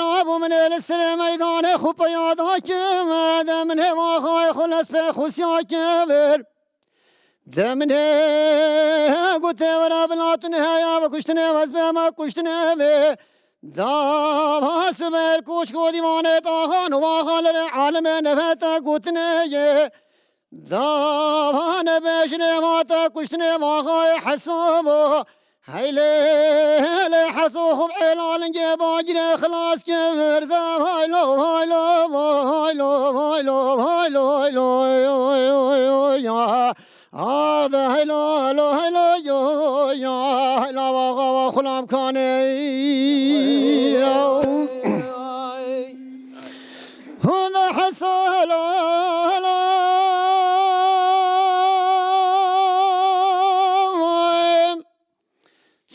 rabû min ê li serê meydanê xwe peya da keve, de min hê vaxayê xwe lez pê xwesiya keve. De min hê gotê were bila tu niheya ve kuştinê, wez bê me kuştinê bê. Da va sibê li koçko dîvanê taxan û vaxa li rê alimê neve te gotinê ye. Dava nebêjinê ma te kuştinê vaxayê hesabo. Heylê, heylê, heso xwe bi êlaningê bagirê xilas kir. De haylo, haylo, haylo, haylo, haylo, haylo, ya. A de haylo, haylo, haylo, yo, ya. Hayla, wa, wa, wa, xulam kanê. Hûn de hesala.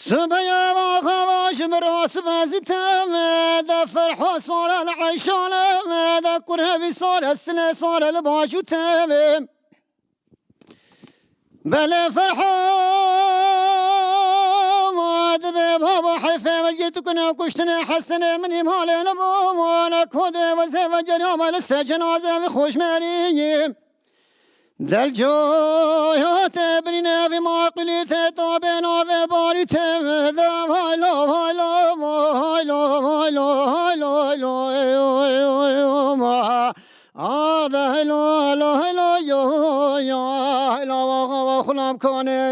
Sibeya va xava ji min re sibe zî teme, de ferho sore li eyşane me, de kurevî sore sile sore li baş û teme. Belê ferho dibe baba heyfê min girtikine kuştine hesenê min îmalê li bo wana kodê ve zê ve cerya me li ser cenaze vî xweşmerî. Del coya te birîne vî maqilî te tabê navê barî te de vaylo, vaylo, vaylo, vaylo, vaylo, vaylo, ma. A de helo, helo, helo, yo, yo, helo, wa, wa, wa, xulam kanê.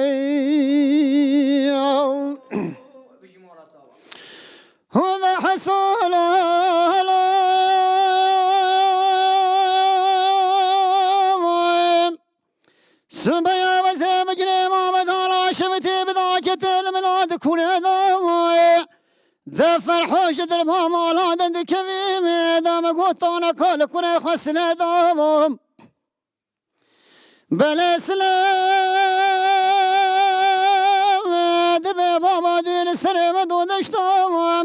Hûn de hesala. Sibeya ve zê bigirê ma ve dala şivitê bi dakete li min a di kure da. De ferho ji dirba mala derdikevî me de me gotana ka li kurê xwe sile da. Belê sile dibe baba dû li serê me do deşta.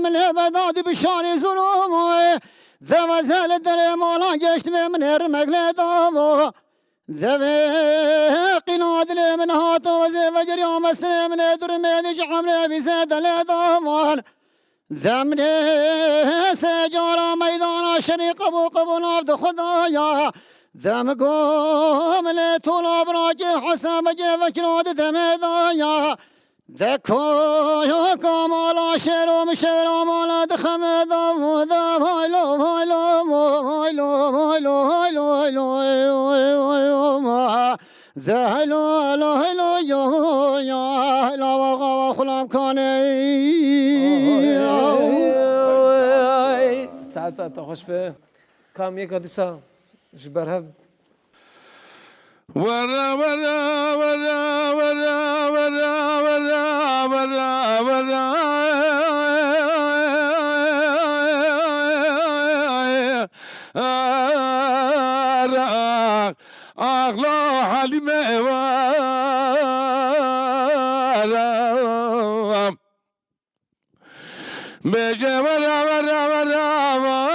Min hê berda dû bi şarê zûr. De ve zê li derê mala geştime min hê rimek lê da. Devê qîna dilê min hato ve zê veceriya mesirê min ê durmê di ji emrê vî zêde lê davan. Demrê sê cara meydana şerî qebû qebû nav di xwe daya. Dem gom lê tola birakê hesabekê vekira di demê daya. De koyo kamala şêro min şêra mala dixeme dav dav haylo haylo haylo haylo haylo haylo ma. De haylo haylo haylo yo ya hayla wa wa wa xulam kane. Saeta te xweş be. Kam yeka dîsa ji ber hev. Were, were, were. Ara, axlo Halîme were. Bêje were, were, were, were,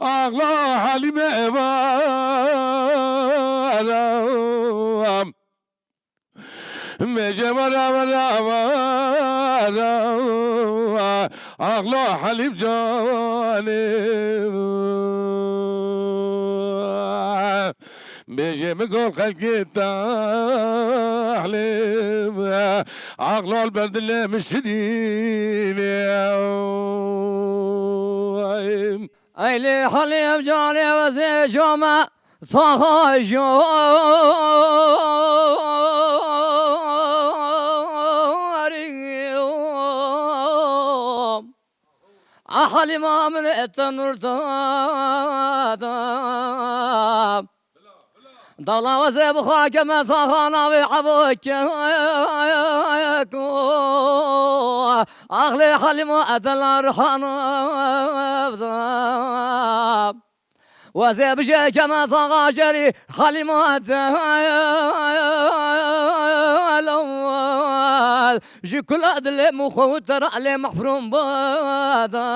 axla Halîme were. Bêje were, were, were, axla Halîm canê. Bêje min gol xelkê tahlê, aqlal ber dilê min şirînê. Ey lê Halîm canê wezê came, taxa jarîm. A Halîma min ê tenûr da. Dala wezê bi xwe keme taxa navê Ebo Keko. Axlê Halîma edela rihana. Wezê bijê keme taxa jerî Halîma delal. Ji kula dilê min xwe û te re lê mehfrûm bada.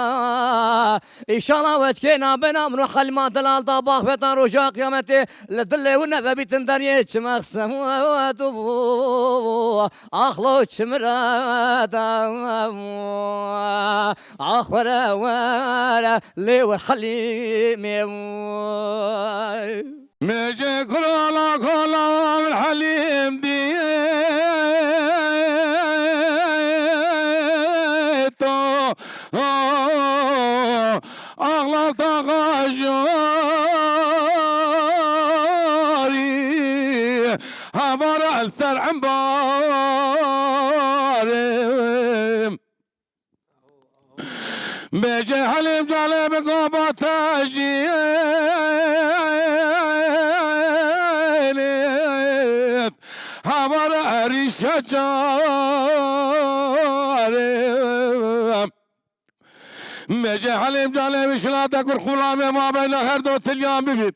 Înşallah we çikê nabêna min û Halîma delal da baxveta roja qiyametê li dilê wî nevebîtin deriyê çi mexsem we tu. Axlo çi mirada. Ax were were lê wer Halîmê. Mece kurala kola wer Halîm diye to. Axla taxa jarî. Avara li ser embarê. Bêje Helîm Calê bi goba tejînê. Havara erîşe carê. Mêje Helîm Calê wî şilate kur xulamê mabeyna her do tilyan bibît.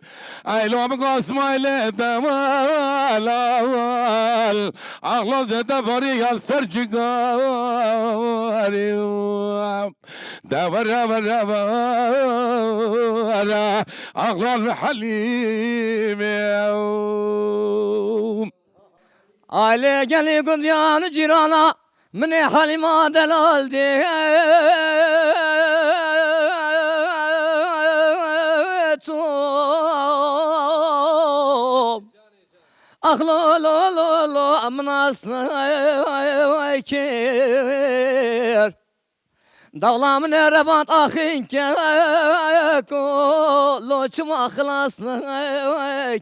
Eylo bi gosmaylê demal. Axlo zêde varî yal ser cigarî. De were were were. Axlo li Helîmê. Ailê gelî gundiyan cîrana, min ê Helîma delal dê to. Ax lo lo lo lo, min nas kir. Dawla min e revat axin keko, lo çima xilas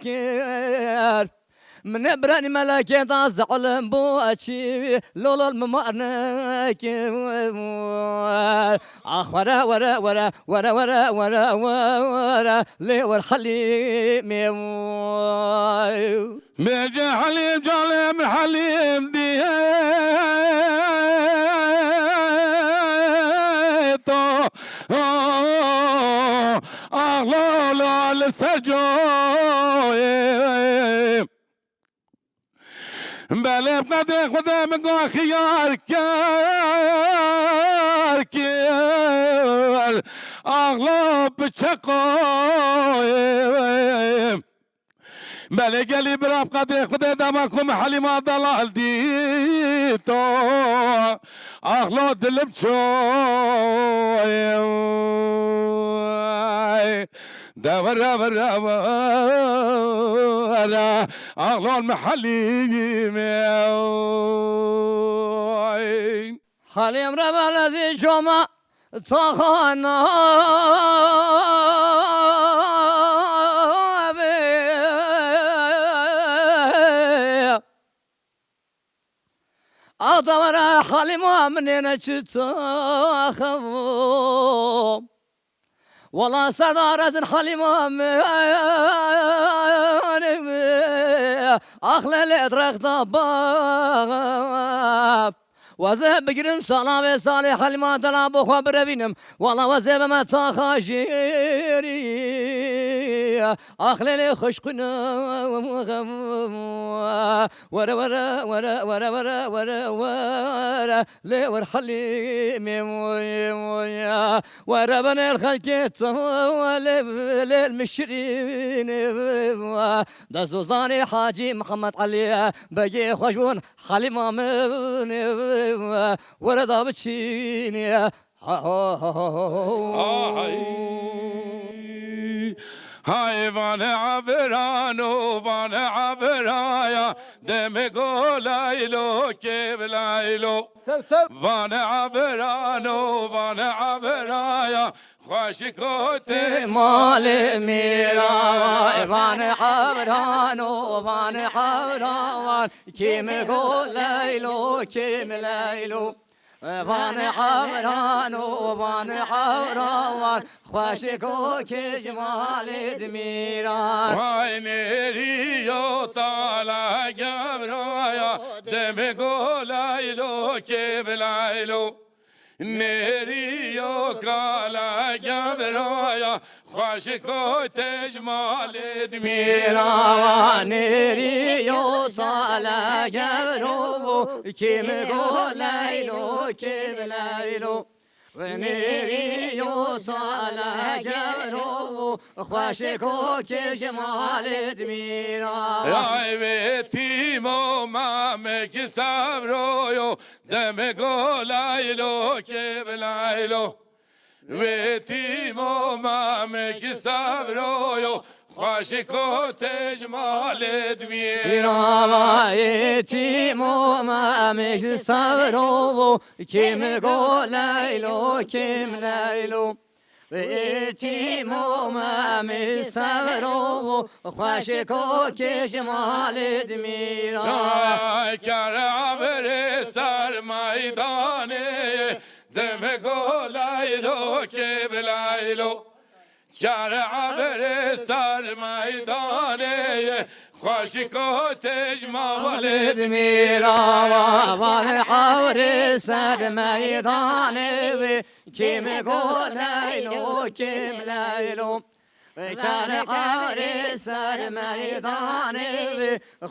kir. Min e biranî melekê da zelim bo çî, lo lo min mar nekir. Ax were were were were were were were, lê wer Helîmê. Mêce Helîm, canê min Helîm dîto. Axlo lo li ser coyê. Belê qedê Xwedê min got xiyar kir, kir. Axlo bi çeqoyê. Belê gelî bira bi qedrê Xwedê dema ku min Helîma delal dîto. Axlo dilim çoyê. De were were were. Axlo min Helîmê. Helîm re belezî şoma. Taxana be. Adamara Halîma min ê ne çi taxam. Wala serdar ez in Halîma min. Ax lê lê drex da ba. Weze bigirin sala vê salê Helîma dela bo xwe birevînim. Wala weze bime taxa jêrî. Ax lê lê xweşqîne. Were were were were were were were. Lê wer Helîmê. Were benê xelkê lê lê mişirînê. Dest û zanê Hacî Mihemed Elî. Begê xweş bûn. Halîma min, were da biçînê. Ha, ha, ha, ha, ha. Hay. Hay vane averano, vane averaya, deme golaylo, kevlaylo. Tev, tev. Vane averano, vane averaya, xweşiko te malê mîra. Vane averano, vane averawan, kim golaylo, kim laylo. Van evran û van evran, xweşik û kêjmalê dimîran. Vay nêrî yo tala gevraya, demê golaylo kêbilaylo. Nêrî yo kala gevraya, xweşik û têj malê dimîra. Nêrî yo sala gevro, kêm go leylo, kêm leylo. Nêrî yo sala gevro, xweşik û kêm ji malê dimîra. Ay vê tîmo mamek sevroyo, demê go leylo, kêm leylo. Wê tîmo mamek sevroyo, xweşik û têj malê dimîra. Wê tîmo mamek sevroyo, kêm go leylo, kêm leylo. Ê çîmo me mî sevro, xweşik û kêj malê dimîra. Ay kere averê ser meydanê, deme go leylo kê bi leylo. Kere averê ser meydanê, xweşik û têj malê dimîra. Van averê ser meydanê, wê kê mi go leylo, kê mi leylo. Kare kare ser meydanê,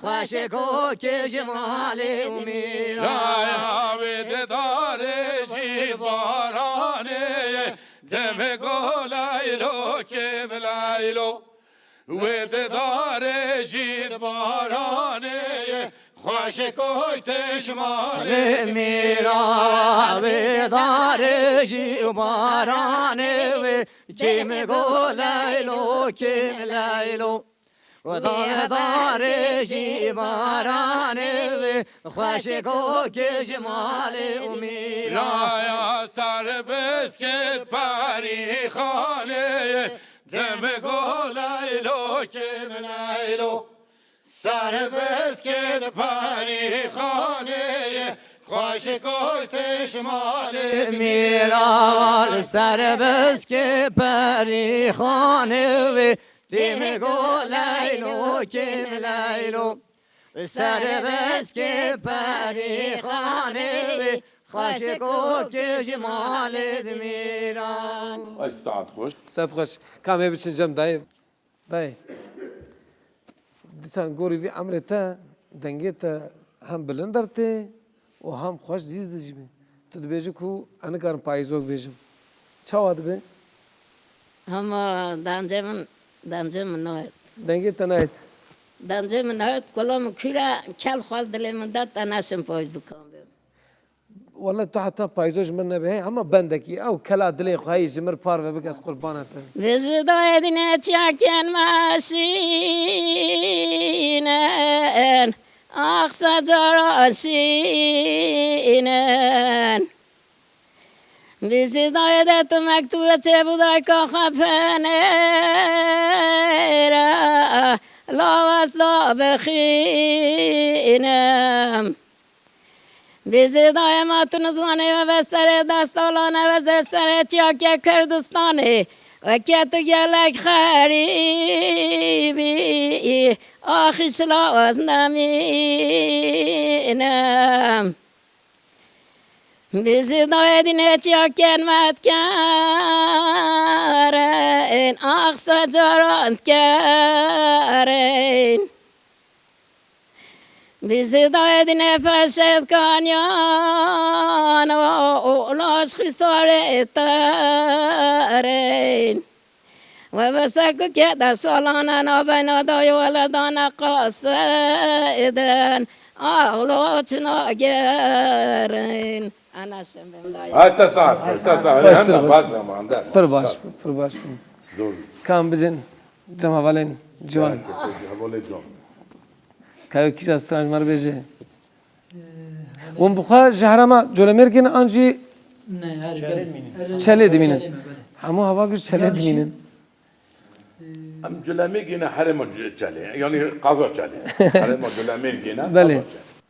xweşik û kêj malê û mîra. Laya wê didarê jî baranê, deme go leylo kê bi leylo. Wê didarê jî baranê, xweşik û têj malê mîra. Wê darê jî baranê, wê Kê mi go leylo, kê mi leylo. Wê darê jî baranê, wê xweşik û kêj malê û mîra. Laya serbest kê perîxanê, deme go leylo, kê mi leylo. Serbest kê di perîxanê, xweşik û têj malê mîra. Serbest kê perîxanê, wê kê mi go leylo, kê mi leylo. Serbest kê perîxanê, wê xweşik û kêj malê dimîra. Ay saet xweş. Saet xweş. Kamê biçin cem dayê. Dayê, dîsan gorî vî emrê te, dengê te hem bilind dertê û hem xweş dîz dijî bê. Tu dibêjî ku ez nikarim payîzok bêjim. Çawa dibe? Hema dencê min, dencê min nayet. Dengê te nayet. Dencê min nayet, kula min kûr e, kel xwe li dilê min de, te neşim payîzokan bêm. Wele tu heta payîzo ji min nebe, hey, hema bendekî, ew kela dilê xwe heyî ji min parve bike, ez qurbana te. Vizidayê dîne çiyakên me şînin, axse cara şînin. Vizidayê de tu mektûbe çê bû dayka xwe penêre, lawaz la bixînim. Bêjê dayê ma tu nizanê we ve serê deh salan e, we zê serê çiyakê Kurdistanê. Weke tu gelek xerîbî, axî şila ez nemînim. Bêjê dayê dînê çiyakên me dikerin, axse caran dikerin. Bêjê dayê dînê feşet kanyan û, û, û laş xîsarê terin. We bi ser ku kê de salane nabeyna dayê we le dane qasidin. Axlo çi nagerin. Ana şembem dayê. Ay te sax, te sax. Baştir, Hende baş. Baz zamanında. Pir baş, pir baş. Doğru. Kam bicin, cem hevalên ciwan. Hevalê ciwan. Kayo kîja stranj me re bêje. Hûn bi xwe ji herêma Colemêrgê ne an jî Ne, her Çelê dimînin. Çelê dimînin. Çelê me, belê. Hemû hava giş Çelê Yanlış. Dimînin. Em Colemêrgê ne herêma Ce-, Çelê. Yanî qaza Çelê. Herêma Colemêrgê ne Belê. Qaza Çelê.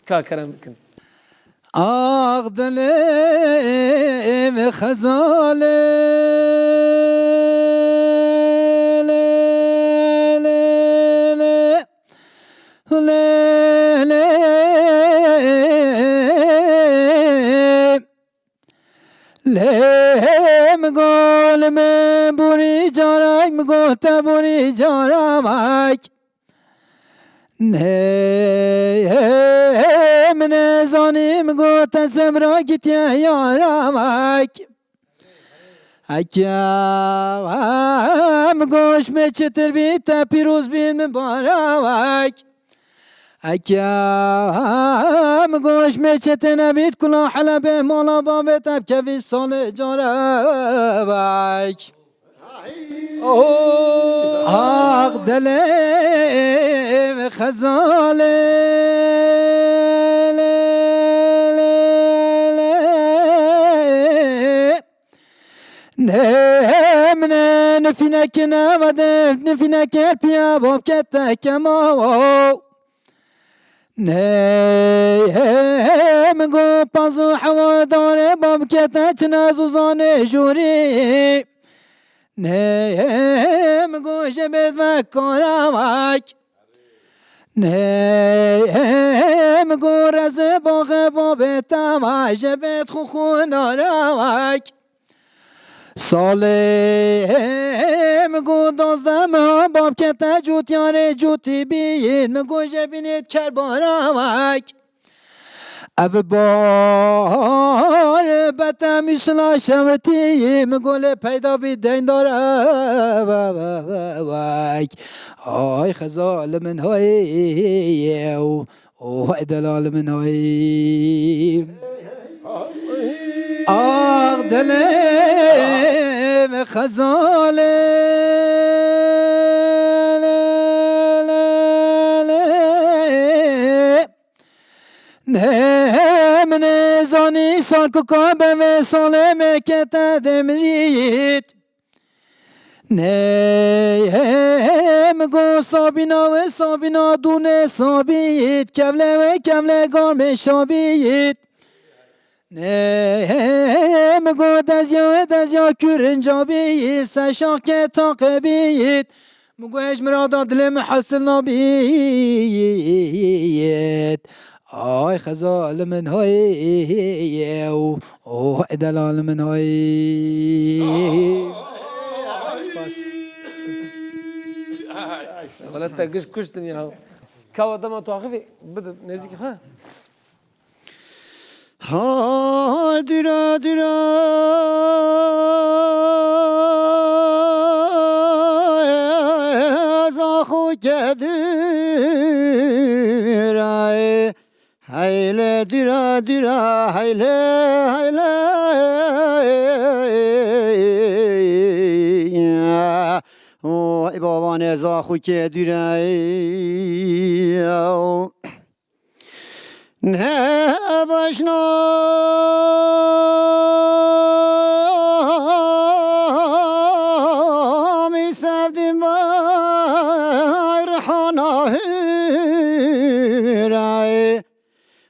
Ka kerem bikin. Ax dilê min xezalê lê, lê, lê, lê. Lê, lê, lê, min got, lê min borî caray, min got te borî caravek. Nê, min nezanî, min got te semra gitiye yaravek. Eke em goş me çetir bî te pîroz bî min barawek. Eke em goş me çetir nebît kula Helebê mala bavê te bikevî salê caravek. Oh. Ax dilê xezalê lê, lê, lê, lê. Ne, Fînekine vedê, fîneke piya bab kete kemawo. Ney, min got, paz û hewa dare bab kete çine zûzanê jûrî. Ney, min got, jebêt ve karavak. Ney, min got, rezê baxê babê te va, jebêt xu xu naravak. Salê min got, dazdeh meha bab kete cûtiyarê cûtî bîn, min got, jebînê kerbaravek. Ev bar bete mîsila şewitî, min got, lê peyda bî deyndar ev, ev, ev, ev, ev. Ay xezal min hay ew. Oh, ay delal min ay. Ah, dilê min xezalê. Ne min zanî san ku ka be ve salê me kete demrît. Ney, min got, Sabîna we, Sabîna dûne Sabît, kevle we, kevle gamê Şabît. Ney, min got, Dezya we, Dezya Kûrinca bît, se şaxke taqe bît. Min got, Hej mirada dilê min hesil nabît. Ay xezal min hay ew, oh, delal min hay. Spas. Wele te giş kuştin ya. Kawa dema tu axivî bide nêzîkî xwe. Ha dira dira zaxo ke dira. Heyle dira dira, heyle, heyle. Vay baba ne zaxu ke dira. Ne başna mi sevdim bayrhana hüray.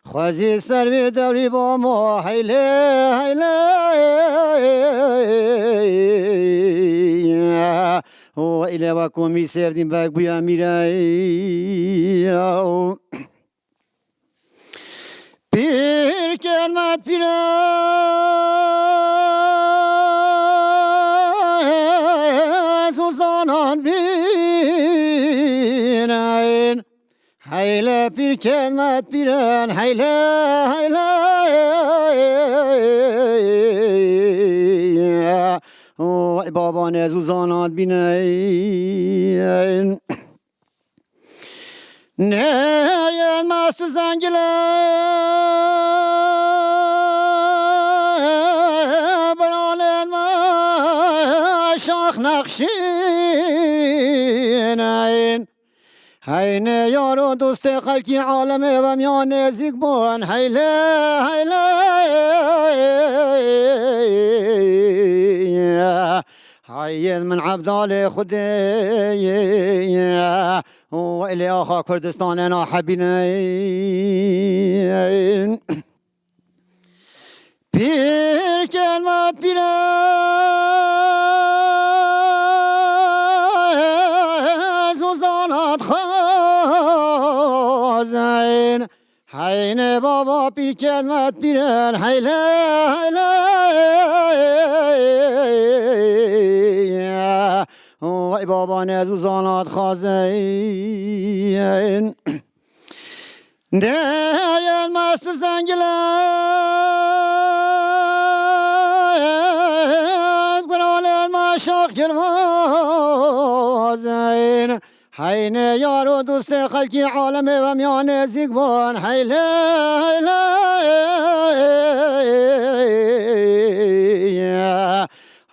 Xwezî ser vê dewrî bamo heyle heyle. Û île we komî sevdîn bek bûya mîrey. Pîr kelmet pîre zûzanan bîneyn. Heyle pîr kelmet pîren, heyle, heyle. Vay baba ne zûzanan bîneyn. Neryen mast zengile, biralên me şax nexşîneyn. Heyne yar û dostê xelkî alemê ve miyan nêzîk bûn. Heyle, heyle. Hayên min Ebdalê Xwedê. Welê axa Kurdistanê nahebîne. Pîr kelmet pîre zûzana dixwazin. Heyne baba pîr kelmet pîren, heyle, heyle. Vay baba ne zûzana dixwazin. Deryen mast zengile, guralên me şax girvazin. Heyne yar û dostê xelkî alemê ve miyan nêzîk bûn. Heyle, heyle.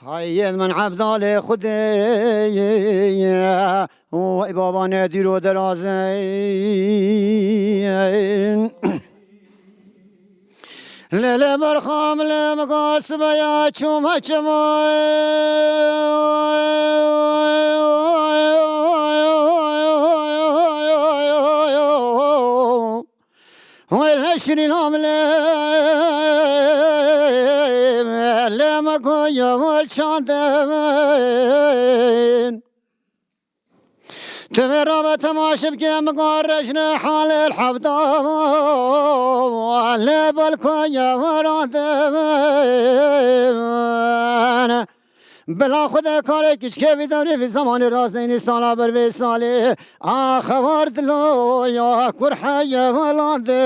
Hayên min Ebdalê Xwedê. Vay baba ne dîro derazin. Lê lê berxam lê miga sibeya çûme çima. Wê leşrî nam lê, lê miga yewel çande min. Tu vê rabe temaşe bike, min ka rejne halê hevda, lê belko ye werande min. Bila Xwedê karê kiçkê vî demrê vî zemanê rast neyni sala ber vê salê. A xewar dilo ya kur heye welande.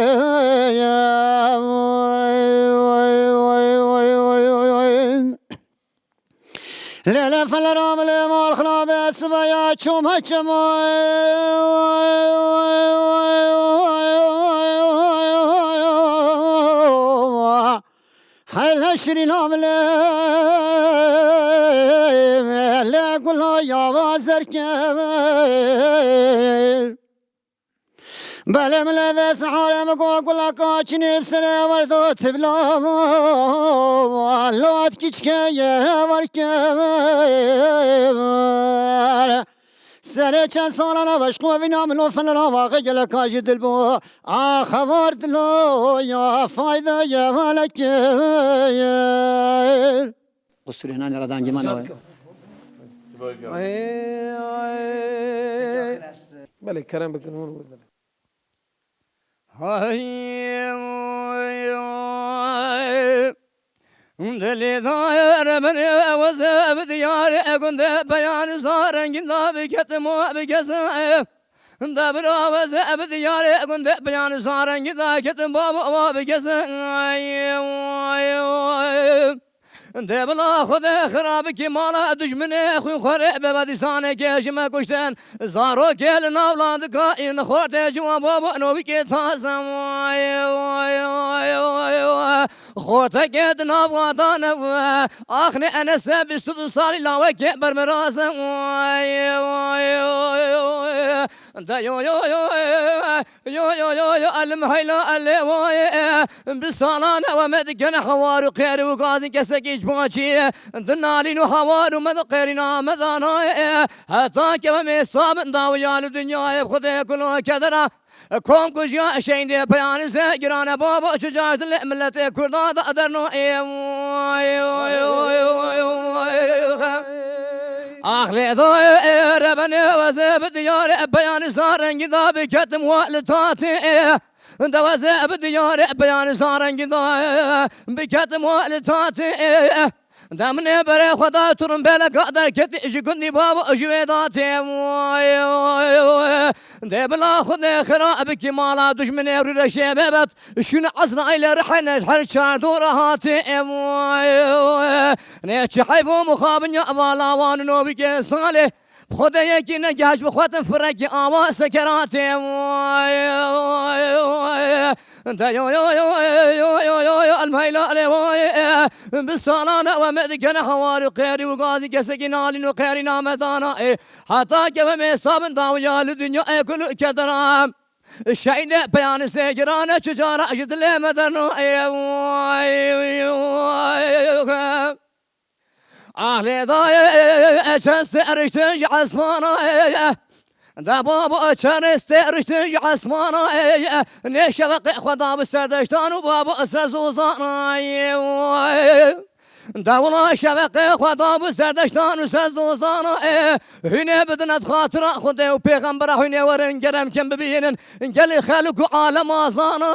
Lê lê feler amilê mal xirabe sibeya çûme çima. Hele şirîn amilê lê gula ya vazerker. Belê min lê vê sehare min got gulaka çinê bi serê werdo tibla. Lot kiçkeye werkever. Serê çend salana veşko vîna min o fenera vaxê geleka jî dil bû. A xevar dilo ya fayda ye velekir. Qusurê nan radan giman o. Ay, ay. Belê, kerem bikin, hûn bidin. Hay, ay, ay. Dilê dayê min eweze bi diyarê gundê beyan zarengî da biketim û bikeze. De bira weze bi diyarê gundê beyan zarengî da ketim babo wa bikeze. Ay, ay, ay. Dê bila Xwedê xirabikî mala dijminê xwîn xwerê bebe dîsanekê ji me kuştin. Zarokê li nav landika î nexortê ji wan babo nobikê taze. Xortekê di nav wan dane we. Axnê Enese bîst û du salî lawekê bermiraze. De yo, yo, yo, yo, yo, yo, yo, elim heyla elê waye. Bi salan ewe me dikene hawar û qêrî û gazî kesekî ji paçî. Di nalîn û hawar û me di qêrîna me danaye. Heta ke me mêsa bin dawiya li dinyayê bi Xwedê kulo kedera. Kom kujiya şeydê peyanî se girane babo çi car dilê miletê Kurda da derno. Ax lê dayê, rebenê weze bi diyarê beyanî zarengî da biketim we li tatê. De weze bi diyarê beyanî zarengî da biketim we li tatê. De min ê berê xwe da turin beleka derketî ji gundî babo ji wê datê. Dê bila Xwedê xira bikî mala dujminê rûreşê bebet. Şûn Ezraîlê rihene her çar dora hatê. Nê çi heyf û mixabin ya vala wan û nobîkê salê. Xwedê yekî negehş bi xwetin firekî awa sekeratê. De yo, yo, yo, elmeyla lê waye. Bi salan ewe me dikene hawar û qêrî û gazî kesekî nalîn û qêrî namedana. Heta ke me mêsa bin dawiya li dinyayê kul û kedera. Şeydê peyanî sê girane çi cara ji dilê me derno. Ah lê dayê, çend seriştin ji esmana. De babo çend seriştin ji esmana. Nê şeveqê xwe da bi serdeştan û babo sezozana. De wila şeveqê xwe da bi serdeştan û sezozana. Hûnê bidine di xatira Xwedê û pêxembera hûnê werin gerem kim bibînin. Gelê xelk û alema zana.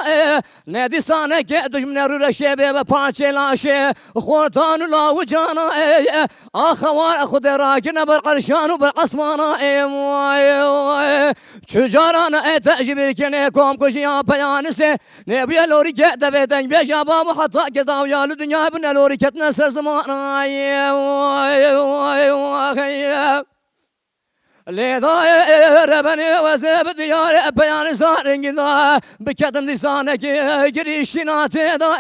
Ne dîsaneke dujminê rûreşê bê ve parçê laşê. Xortan û law û cana. Axa war Xwedê rakine ber erşan û ber esmana. Çi carana e te ji bîr kenê kom kujiya peyanî sê. Nêbûye lorî ke devê deng bêja babo heta ke dawiya li dinya bine lorî ketine ser ziman. Lê dayê rebenê weze bi diyarê peyanî zarengî da biketin dîsanekê girîşîna tê da.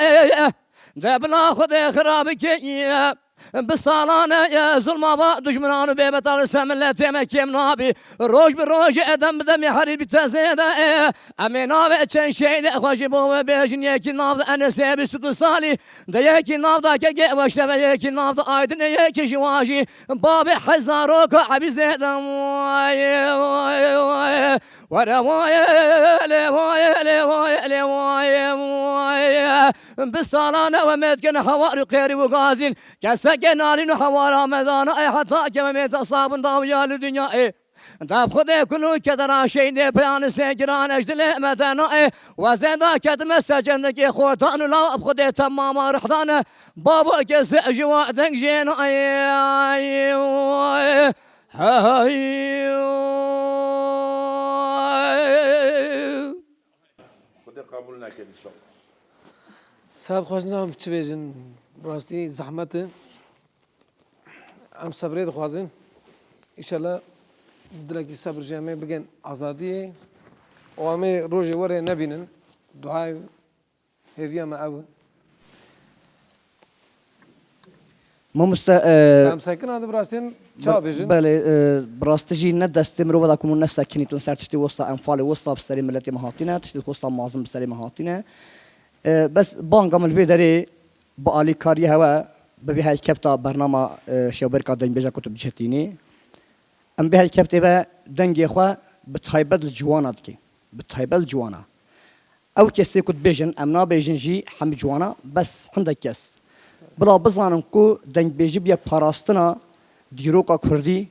De bila Xwedê xirabikê. Bi salan e, e, zulma va dujminan û bêbeta li ser miletê me kêm nabî. Roj bi rojê, e, dem bi demê herî bi tezê de, e. Em ê navê çend şehîdê xwe ji bo we bêjin, yekî nav de Enesê bîst û du salî, de yekî nav de Kekê Weşte ve, yekî nav de Aydinê, yekî ji wan jî bavê hezarok Ebîzê de. Were waye, lê waye, lê waye, lê waye, waye. Bi salan e we me dikene hawar û qêrî û gazîn. Keseke nalîn û hewara me dana, ey heta ke me mêta sabin dawiya li dinya, ê. Deb Xwedê kul û kedera şeydê peyanê sê giran, ez dilê me te na, ê. We zêda ketime ser cendekê xortan û law, Xwedê temama rihdan e. Babo kesê ji we deng jê na, ê. Hey. Xwedê qebûl neke înşallah. Saet xweş, nizam çi bêjin, rastî zehmet e. Em sebrê dixwazin. Înşallah dilekî sebr ji em ê bigin azadiyê. Û em ê rojê werê nebînin. Duayê hêviya me ew e. Mamoste, e, Em sekina di bi rastî çawa be-, bêjin? Belê, e, bi rastî jî ne destê mirova da ku min nesekinîtin ser tiştê wisa enfalê wisa bi serê miletê me hatîne, tiştê wisa mezin bi serê me hatîne. E, bes banga min li vê derê bi alîkariyê hewe, bi vê helkefta bernama, e, Şewberka Dengbêja ku tu biçetînî. Em bi helkeftê ve dengê xwe bi taybet li ciwana dike. Bi taybet li ciwana. Ew kesê ku dibêjin, em nabêjin jî hemî ciwana, bes hindek kes. Bila bizanin ku dengbêjî bûye parastina dîroka kurdî,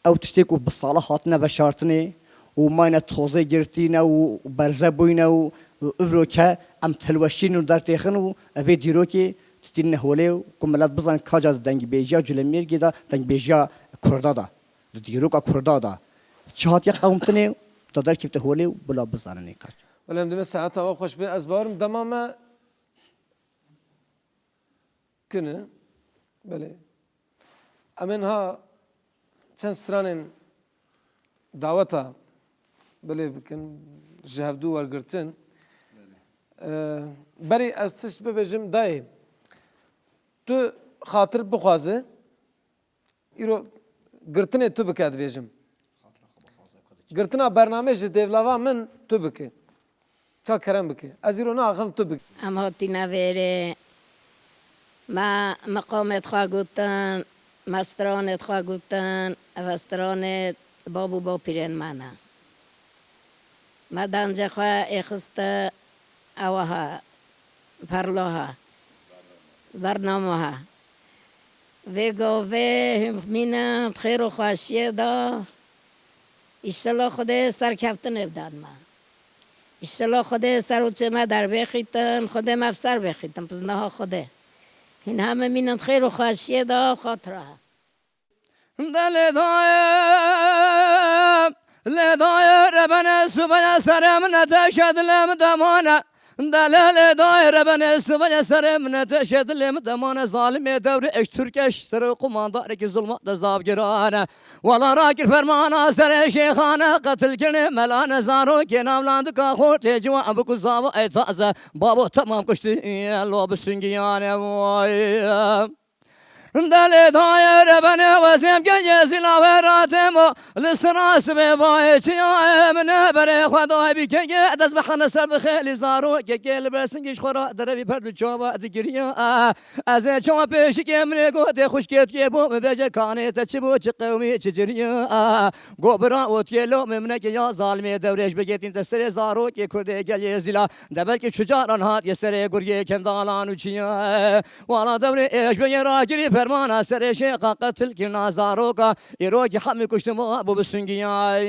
ew tiştê ku bi sala hatine veşartinê û mayne tozê girtîne û berze bûyne û îvroke em telweşîn û dertêxin û evê dîrokê titînine holê û ku milet bizanin ka ca di dengbêjiya Culemêrgê de, dengbêjiya kurda de. Di dîroka kurda de çi hatiye qewimtinê, da derkevte holê û bila bizanin ê kaç. Belê, em dibê saeta we xweş be. Ez bawerim dema me kin e. Belê. Em ê niha çend stranên daweta belê bikin, ji hevdû wergirtin. Belê. Ee, berî ez tişt bibêjim, dayê, tu xatir bixwaze, Îro girtinê tu bike, dibêjim. Girtina bernamê ji dêvlava min tu bike. Ka kerem bike. Ez îro naxim, tu bike. Em hatîne vêrê. Me miqamê xwe gotin, me stranê xwe gotin, ev stranê bab û bapîrên me ne. Me dencê xwe êxiste ewa ha, perla ha, bernama ha. Vê gavê hûn mînin xêr û xweşiyê de. Îşela Xwedê serkeftinê bidan me. Îşela Xwedê ser û çê me derbêxîtin, Xwedê me bi ser bêxîtin, piznaha Xwedê. Hûn heme mînin xêr û xweşiyê de, xatira he. Delê dayê, lê dayê, rebene subaya serê min neteşe dilê min demane. Delê lê dayê, rebene subaya serê min neteşe dilê min demane. Zalimê dewrê eş Türkeş, serê qumandarekî zulma de zav girane. Wala rakir fermana serê şêxane, qetil kirine melane, zarokê navlandika xortê ciwan bû ku zava ey taze. Babo temam kuştî, lo bi sungiyane vay. Delê dayê, rebenê wezêm gelê zîla we ratemo, li sira sibê bayê çiyayê min e berê xwe dayê bî kekê, dest bi hene ser bi xêlî zarokekê li ber singî ji xwe ra derevî ber du çava digiriya. Ez ê çawa pêşikê min ê gotê xwişkê tu yê bo min bêje kanê te çi bû, çi qewmî, çi ciriya. Go bira û tiyê lo min minekê ya zalimê dewrêj bigêtîn te serê zarokê kurdê gelê zîla. De belkî çu caran hatiye serê guriyê kendalan û çiya. Wala dewrê êş beyê ragirî fermana serê şêxa qetil kirina zaroka. Îrokî hemî kuştin wa bû bi sungiyay.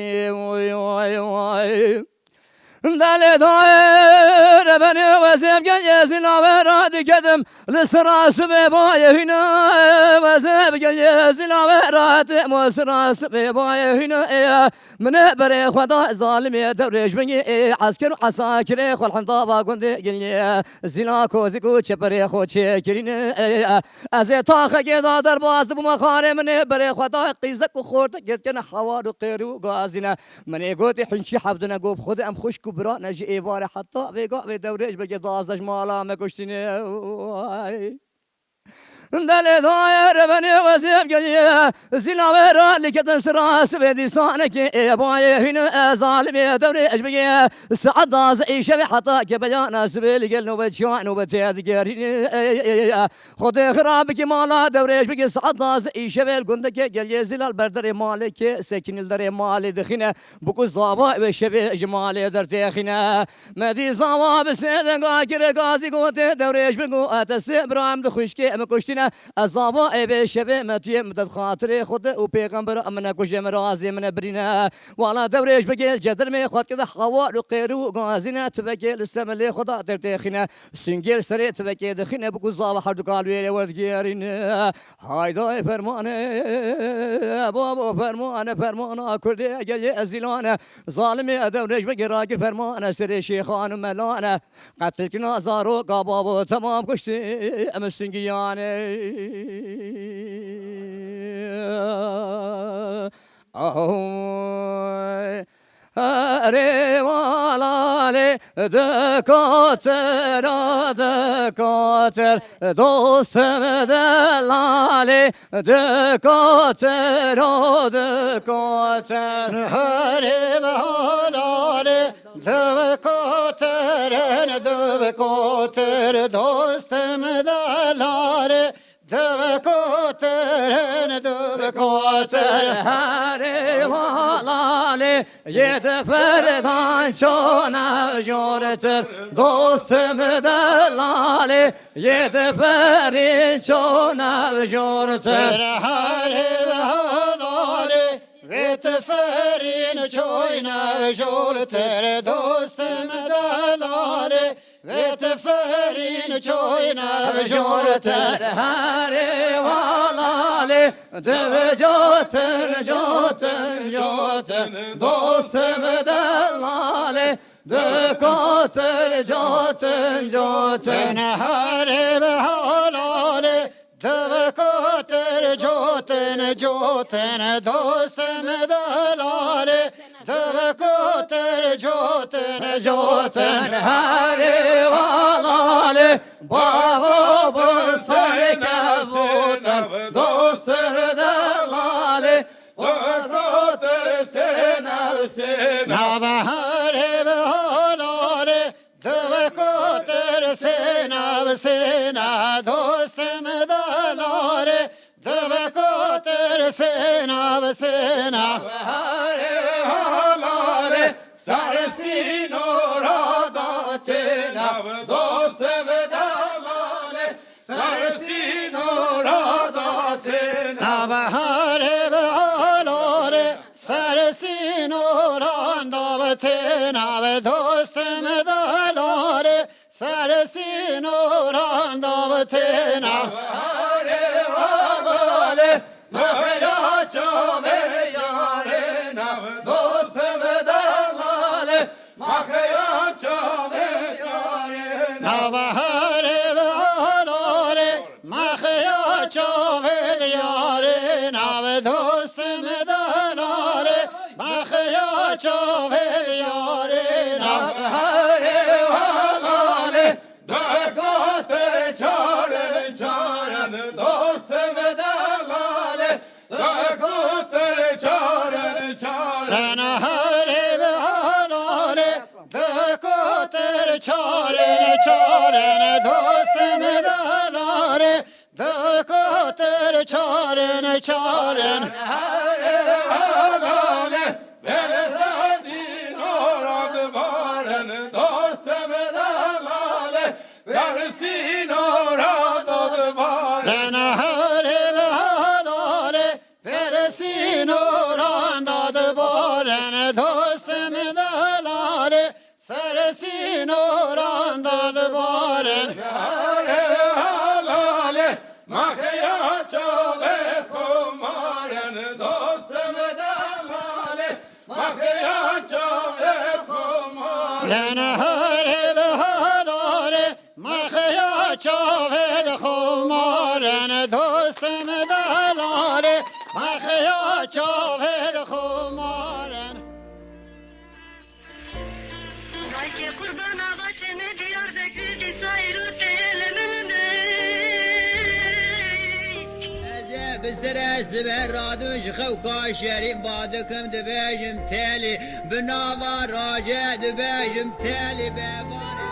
Delê dayê, rebenê wezêm gelê zîla we ra dikedim. Li sira sibê bayê hîne, wezêm gelê zîla we ra temo sira sibê bayê hîne. Min ê berê xwe da zalimê dewrêj bingê, ê esker û esakirê xwe li hindava gundê gilê. Zîna kozik û çeperê xwe çêkirîne. Ez ê taxekê da derbas dibûme xarê min ê berê xwe da qîzek û xortekê dikene hewar û qêrî û gazîne. Min ê gotê hinçî hevdine got bi Xwedê em xwişk û bira ne ji êvarê heta vêga vê dewrêj bingê dazde ji mala me kuştîne. Delê dayê rebenê wezê geliye. Zîla wê ra liketin sira sibê dîsanekê ê bayê hîne e zalimê dewrê eş bigê. Saet dazê îşevê heta ke beyana sibê li gel nobetçiyan nobetê digerîne. Xwedê xira bikî mala dewrê eş bigê saet dazê îşevê li gundekê geliyê Zîla li berderê malê kê sekinî li derê malê dixîne. Biku zava wê şevê ji malê dertêxîne. Me dî zava bi sê denga kire gazî gotê dewrêj bigo ete sê bira em di xwişkê em kuştîne. Ez zava ê vê şevê me tuyê min te xatirê Xwedê û pêxembera min nekuje min razê min birîne. Wala dewrêj bigê cedirmê xwedkê de hawar û qêrû û gazîne tivekê li stemilê xwe da dertêxîne. Sungê li serê tivekê dixîne biku zava herdûka li wêrê werdigêrîne. Hayday fermane, babo fermane, fermana Kurdê gelê ezîlane. Zalimê edew rejbegê ragir fermane serê şêxan û melane. Qetilkirina zaroka babo temam kuştî em sungiyane. Ahoy. Herê valalê dikotir o dikotir, dostim delalê dikotir o dikotir. Herê valalê dikotirin dikotir, dostim delalê. Dibikotirin dibikotir herê valalê, yê diferdan çona jortir, dostim delalê, yê diferin çona jortir. Herê valalê, vê diferin çoyna jortir, dostim delalê. Vê tiferîn çoyne jortir. Herê valalê, div cotin, cotin, cotin, dostim delalê, dikotir, cotin, cotin. Herê valalê, Dibikotir cotin cotin dostim delalê. Dibikotir cotin cotin herê valalê. Bavo bin serkevotin dostim delalê. Dibikotir sênev sênev. Nav herê valalê. Dibikotir sênev sênev dostim delalê. Dibikotir sênev sênev. Herê halalê. Ser sînora da tênev dostim delalê. Ser sînora da tênev. Nav herê valalê. Ser sînoran da tênev dostim delalê. Ser sînoran da tênev. Herê valalê. Mexya çavê yarê nav dostim delalê. Mexya çavê yarê nav. Nav herê valalê. Mexya çavê yarê nav dostim delalê. Mexya çavê yarê nav. Herê valalê. Dikotir çarin çarin dostim delalê. Dikotir çarin çarin. Ren herê valalê. Dikotir çarin çarin dostim delalê. Dikotir çarin çarin. Herê halalê. Ser sînora dibarin dostim delalê. Ser sînora dibarin. Ren herê valalê. Ser sînoran da dibarin dostim delalê. Ser sînoran da dibarin. Herê halalê. Mexya çavê xumarin dostim delalê. Mexya çavê xumarin. Len herê halalê. Mexya çavê xumarin dostim delalê. Mexya çavê xumarin. Vay ke qurbana vaçene Diyarbekir di sayru tele milne. Te sibe radûn ji xew ka şerîn badikim dibêjim telî, bi nava race dibêjim telî bevana.